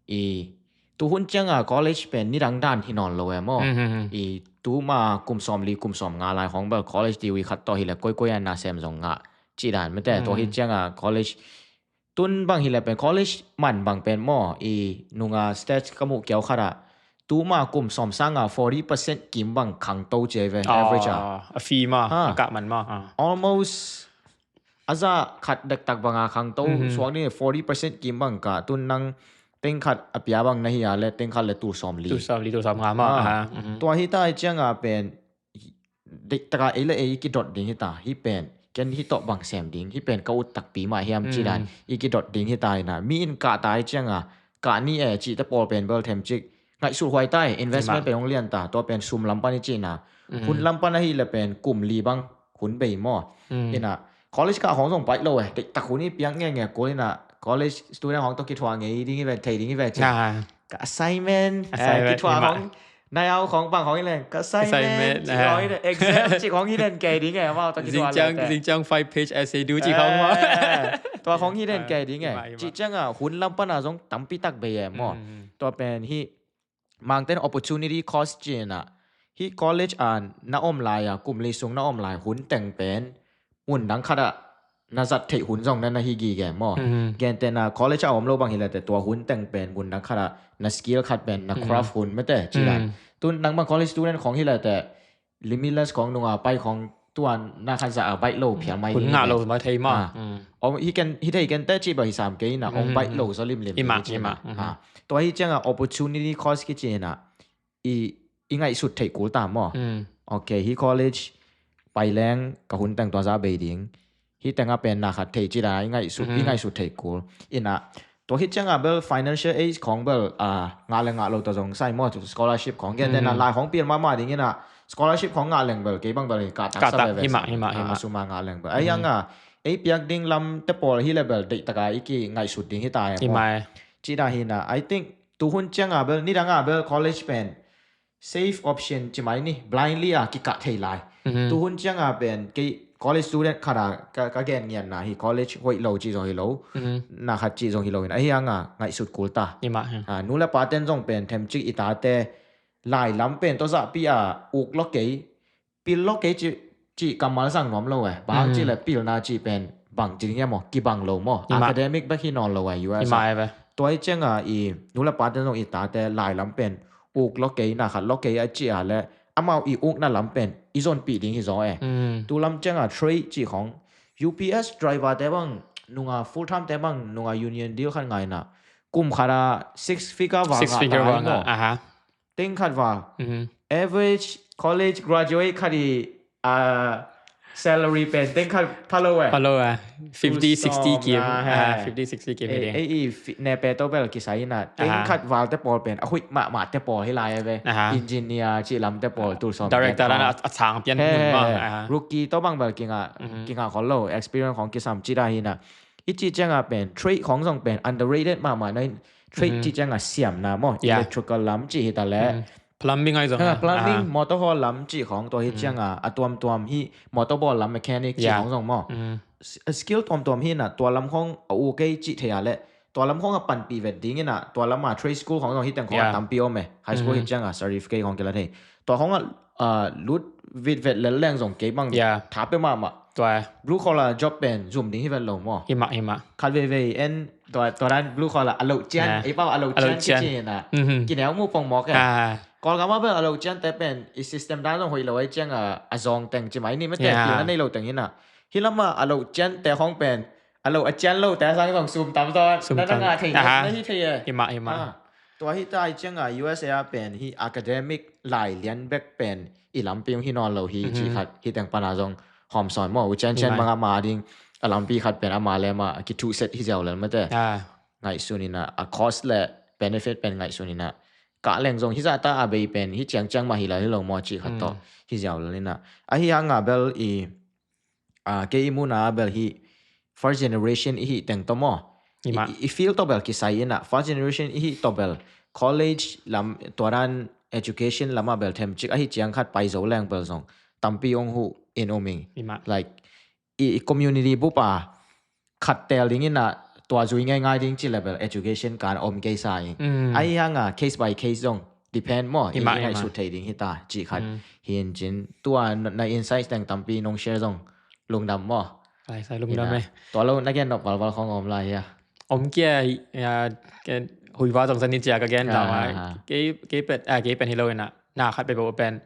I tu hun ciang a college pen nidang dan hi nawn lo e maw. I tu ma kum sawm li, kum sawm nga lai hong bel college degree khat tawh hi le koi koi a na sem zong ngah ci dan mete. Tua hi ciang a college tun bang hi le pen college man bang pen maw. I nunga stats ka muh kiau khat a tu ma kum sawm sang a forty percent kim bang khang to ci ve, average a. A fee ma, a kah man ma. Almost a za khat dektak banga khang to suak ni, forty percent kim bang ka tun nang teng khat a pia bang na hi a le teng khat le tu sawm li. Tu sawm li, tu sawm nga ma. Tua hi ta i ciang a pen dektaka ei le ei i kidot ding hi ta, hi pen ken hi tawh bang sem ding, hi pen ka ut takpi mah hiam ci dan i kidot ding hi ta ina. Mi in kah ta i ciang a kah ni e cih te pawl pen bel them cik ngaihsut huai ta e, investment pen hong lian ta, tua pen sum lam pan i cihna. Hun lam pan ahi le pen kum li bang hun bei maw. Ina college kah hong zong baih lo e, dektak hun i piak ngenge kul ina college student hong tawh kithuah ngei ding i ve, thei ding i ve cih. Ka assignment, eh, kithuah hong nai au khong bang khong i leng ka assignment, assignment, cih khong i leng exam cih khong hi den kei ding e, amau ta kituah leng te. Zingciang five page essay du cih khong maw. Tua khong hi den kei ding e. Cih ciang a hun lam pan a zong tampi tak bei e maw. Tua pen hi mangten opportunity cost cih na, hi college a na om lai a, kum li sung na om lai hun teng pen mun dang khat a na zat theih hun zong na na hi gige maw. Gentehna college a om lo bang hi le te tua hun teng pen mun dang khat a na skill khat pen na craft hun mete ci lai. Tun nang bang college student khong hi le te limitless khong nunga pai khong tuan na khat za a baih lo phial mai. Hun ngah lo mai thei maw. Om hi ken, hi thei ken te ci ba hi sam kei na ong baih lo zaw limlim hi ci na. Tua hi ciang a opportunity cost kici na i, i ngaihsut theih kul ta maw. Ok, hi college pai leng ka hun teng tua za bei ding. Hi teng a pen na khat thei ci dan i ngaihsut, i ngaihsut theih kul. Ina tua hi ciang a bel financial aid khong bel a ngah le ngah lo ta zong sai maw, scholarship khong. Gentehna lai khong pil mahmah ding ina scholarship khong ngah leng bel kei bang bel hi kah tak sa bel ve. Hi mah, hi mah, hi mah. A sum a ngah leng bel a hiang a ei piak ding lam te pawl hi le bel deihtaka i ki ngaihsut ding hi ta e maw. Ci dan hi na, I think tu hun ciang a bel, nidang a bel college pen safe option ci mai ni, blindly a kikah thei lai. Tu hun ciang a pen kei college student khat a ka, ka gen ngian na hi college hoih lo ci zong hi lo. Na khat ci zong hi lo in a hiang a ngaihsut kul ta. Nu le pa ten zong pen them cik i ta te lai lam pen to zahpi a uk lo kei, pil lo kei ci, ci kammal sang nuam lo e. Bang ci le pilna ci pen bang ci ding e maw, kibang lo maw. Academic bek hi nawn lo e U S a. Tua hi ciang a i nu le pa ten zong i ta te lai lam pen uk lo kei, na khat lo kei a ci a le amau i ukna lam pen i zonpih ding hi zaw e. Tu lam ciang a trade ci khong U P S driver te bang nunga full time te bang nunga union deal khat ngai na, kum khat a six figure val, six figure val nga. Aha. Teng khat val. Average college graduate khat i a salary pen teng khat pha lo eh. Pha lo eh. Fifty sixty kim. Fifty sixty kim. Ei i ne pe to bel kisai na, teng khat val te pawl pen a huih mahmah te pawl hi lai ve. Engineer ci lam te pawl, tu sawm, director dan a chang pian mun ma. Rookie to bang bel kinga, kinga khol lo, experience khong kisam ci da hi na. I ci cianga pen trade khong zong pen underrated mahmah na. Trade ci cianga siamna maw, electrical lam ci hi ta le, plumbing ai zong, plumbing, motor haw lam ci khong, tua hi cianga a tuamtuam hi, motor bawl lam mechanic ci khong zong maw. Skill tuamtuam hi na, tua lam khong a uk ei ci thei a le, tua lam khong a panpih vet ding ina, tua lam a trade school khong zong hi teng khong a tampi om e. High school hi cianga certificate khong kila thei. Tua khong a lut vit vet lel leng zong kei bang tha pe mahmah. Tua blue collar job pen zum ding hi vet lo maw. Hi mah, hi mah. Khat veivei en tua, tua dan blue collar a lo cian, ei pau a lo cian kici na. Kineu mu pong mawk e. Kawlgam a bel a lo cian te pen i system dan zong hoih lo ei cianga a zong teng ci mai ni mate, pilna nei lo teng hi na. Hi lam a a lo cian te khong pen a lo a cian lo te sang zong sum tam zaw, na na ngah thei, na hi thei e. Hi mah, hi mah. Tua hi ta hi cianga U S A a pen hi academic lai lian bek pen i lampi hi nawn lo hi ci khat hi teng pana zong hawm sawn maw. U Cian Cian bang ama ding a lampi khat pen ama le ama a kithuh set hi ziau lel mate. Ngaihsun ina, a cost le benefit pen ngaihsun ina, kah leng zong hi zah ta a bei pen hi ciang ciang mah hi lel hi lo maw ci khat tawh hi ziau lel ina. Ahi hanga bel i, a, kei i muna bel hi first generation i hi teng tawh maw. I, i field tawh bel kisai ina, first generation i hi tawh bel college lam, tua dan education lam a bel themcik ahi ciang khat pai zo leng bel zong tampi ong huh in um ing. Like, i, i community bup a khat tel ding ina, tua zui ngaingai ding ci level education kan om kei sa ing. Ahi hanga case by case zong depend maw, i ngaihsut thei ding hi ta ci khat. Hi in cin tua na insight teng tampi nong share zong lungdam maw. Lungdam e. Tua lo na gen nop valval khong om lai hia? Om kia, huiva zong sani cia ka gen lau a. Kei pen, kei pen hi lo ina, na khat pe bo pen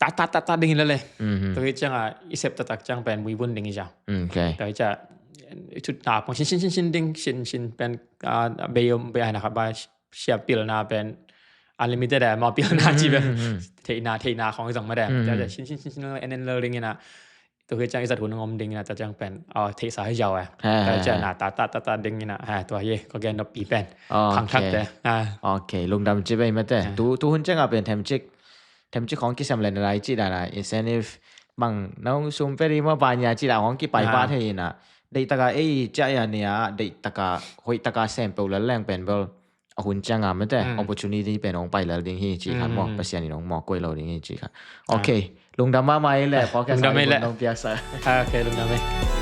tat tat tat tat ding hi lo le. Tua hi cianga i sep taktak ciang pen buibun ding hi cia. Tua hi cia i thut na pong sin sin sin sin ding, sin sin pen bei om bei ai na khat ba, sia pilna pen unlimited a, mau pilna ci pen theihna, theihna khong zong ma de. Tua hi cia sin sin sin sin en en lo ding ina. Tua hi ciang i zat hun ngom ding ina, tua ciang pen theihsa hi ziau a. Tua hi ciang na tat tat tat tat ding ina. Tua hi ka gen nop pi pen khang thak te. Ok, lungdam ci bei mate. Tu, tu hun cianga pen themcik, themcik khong kisem le na lai ci dana incentive bang nong sum pe ri maw banya ci da khong kipai pa thei ina. Deihtaka ei ciah ia nia, deihtaka hoihtaka sem peuh lel leng pen bel a hun cianga mate opportunity pen ong pai lel ding hi ci khat maw. Pasian in ong mawk kuai lo ding hi ci khat. Ok, lungdam mahmah i le podcast a i hun nong piaksa. Ok, lungdam e.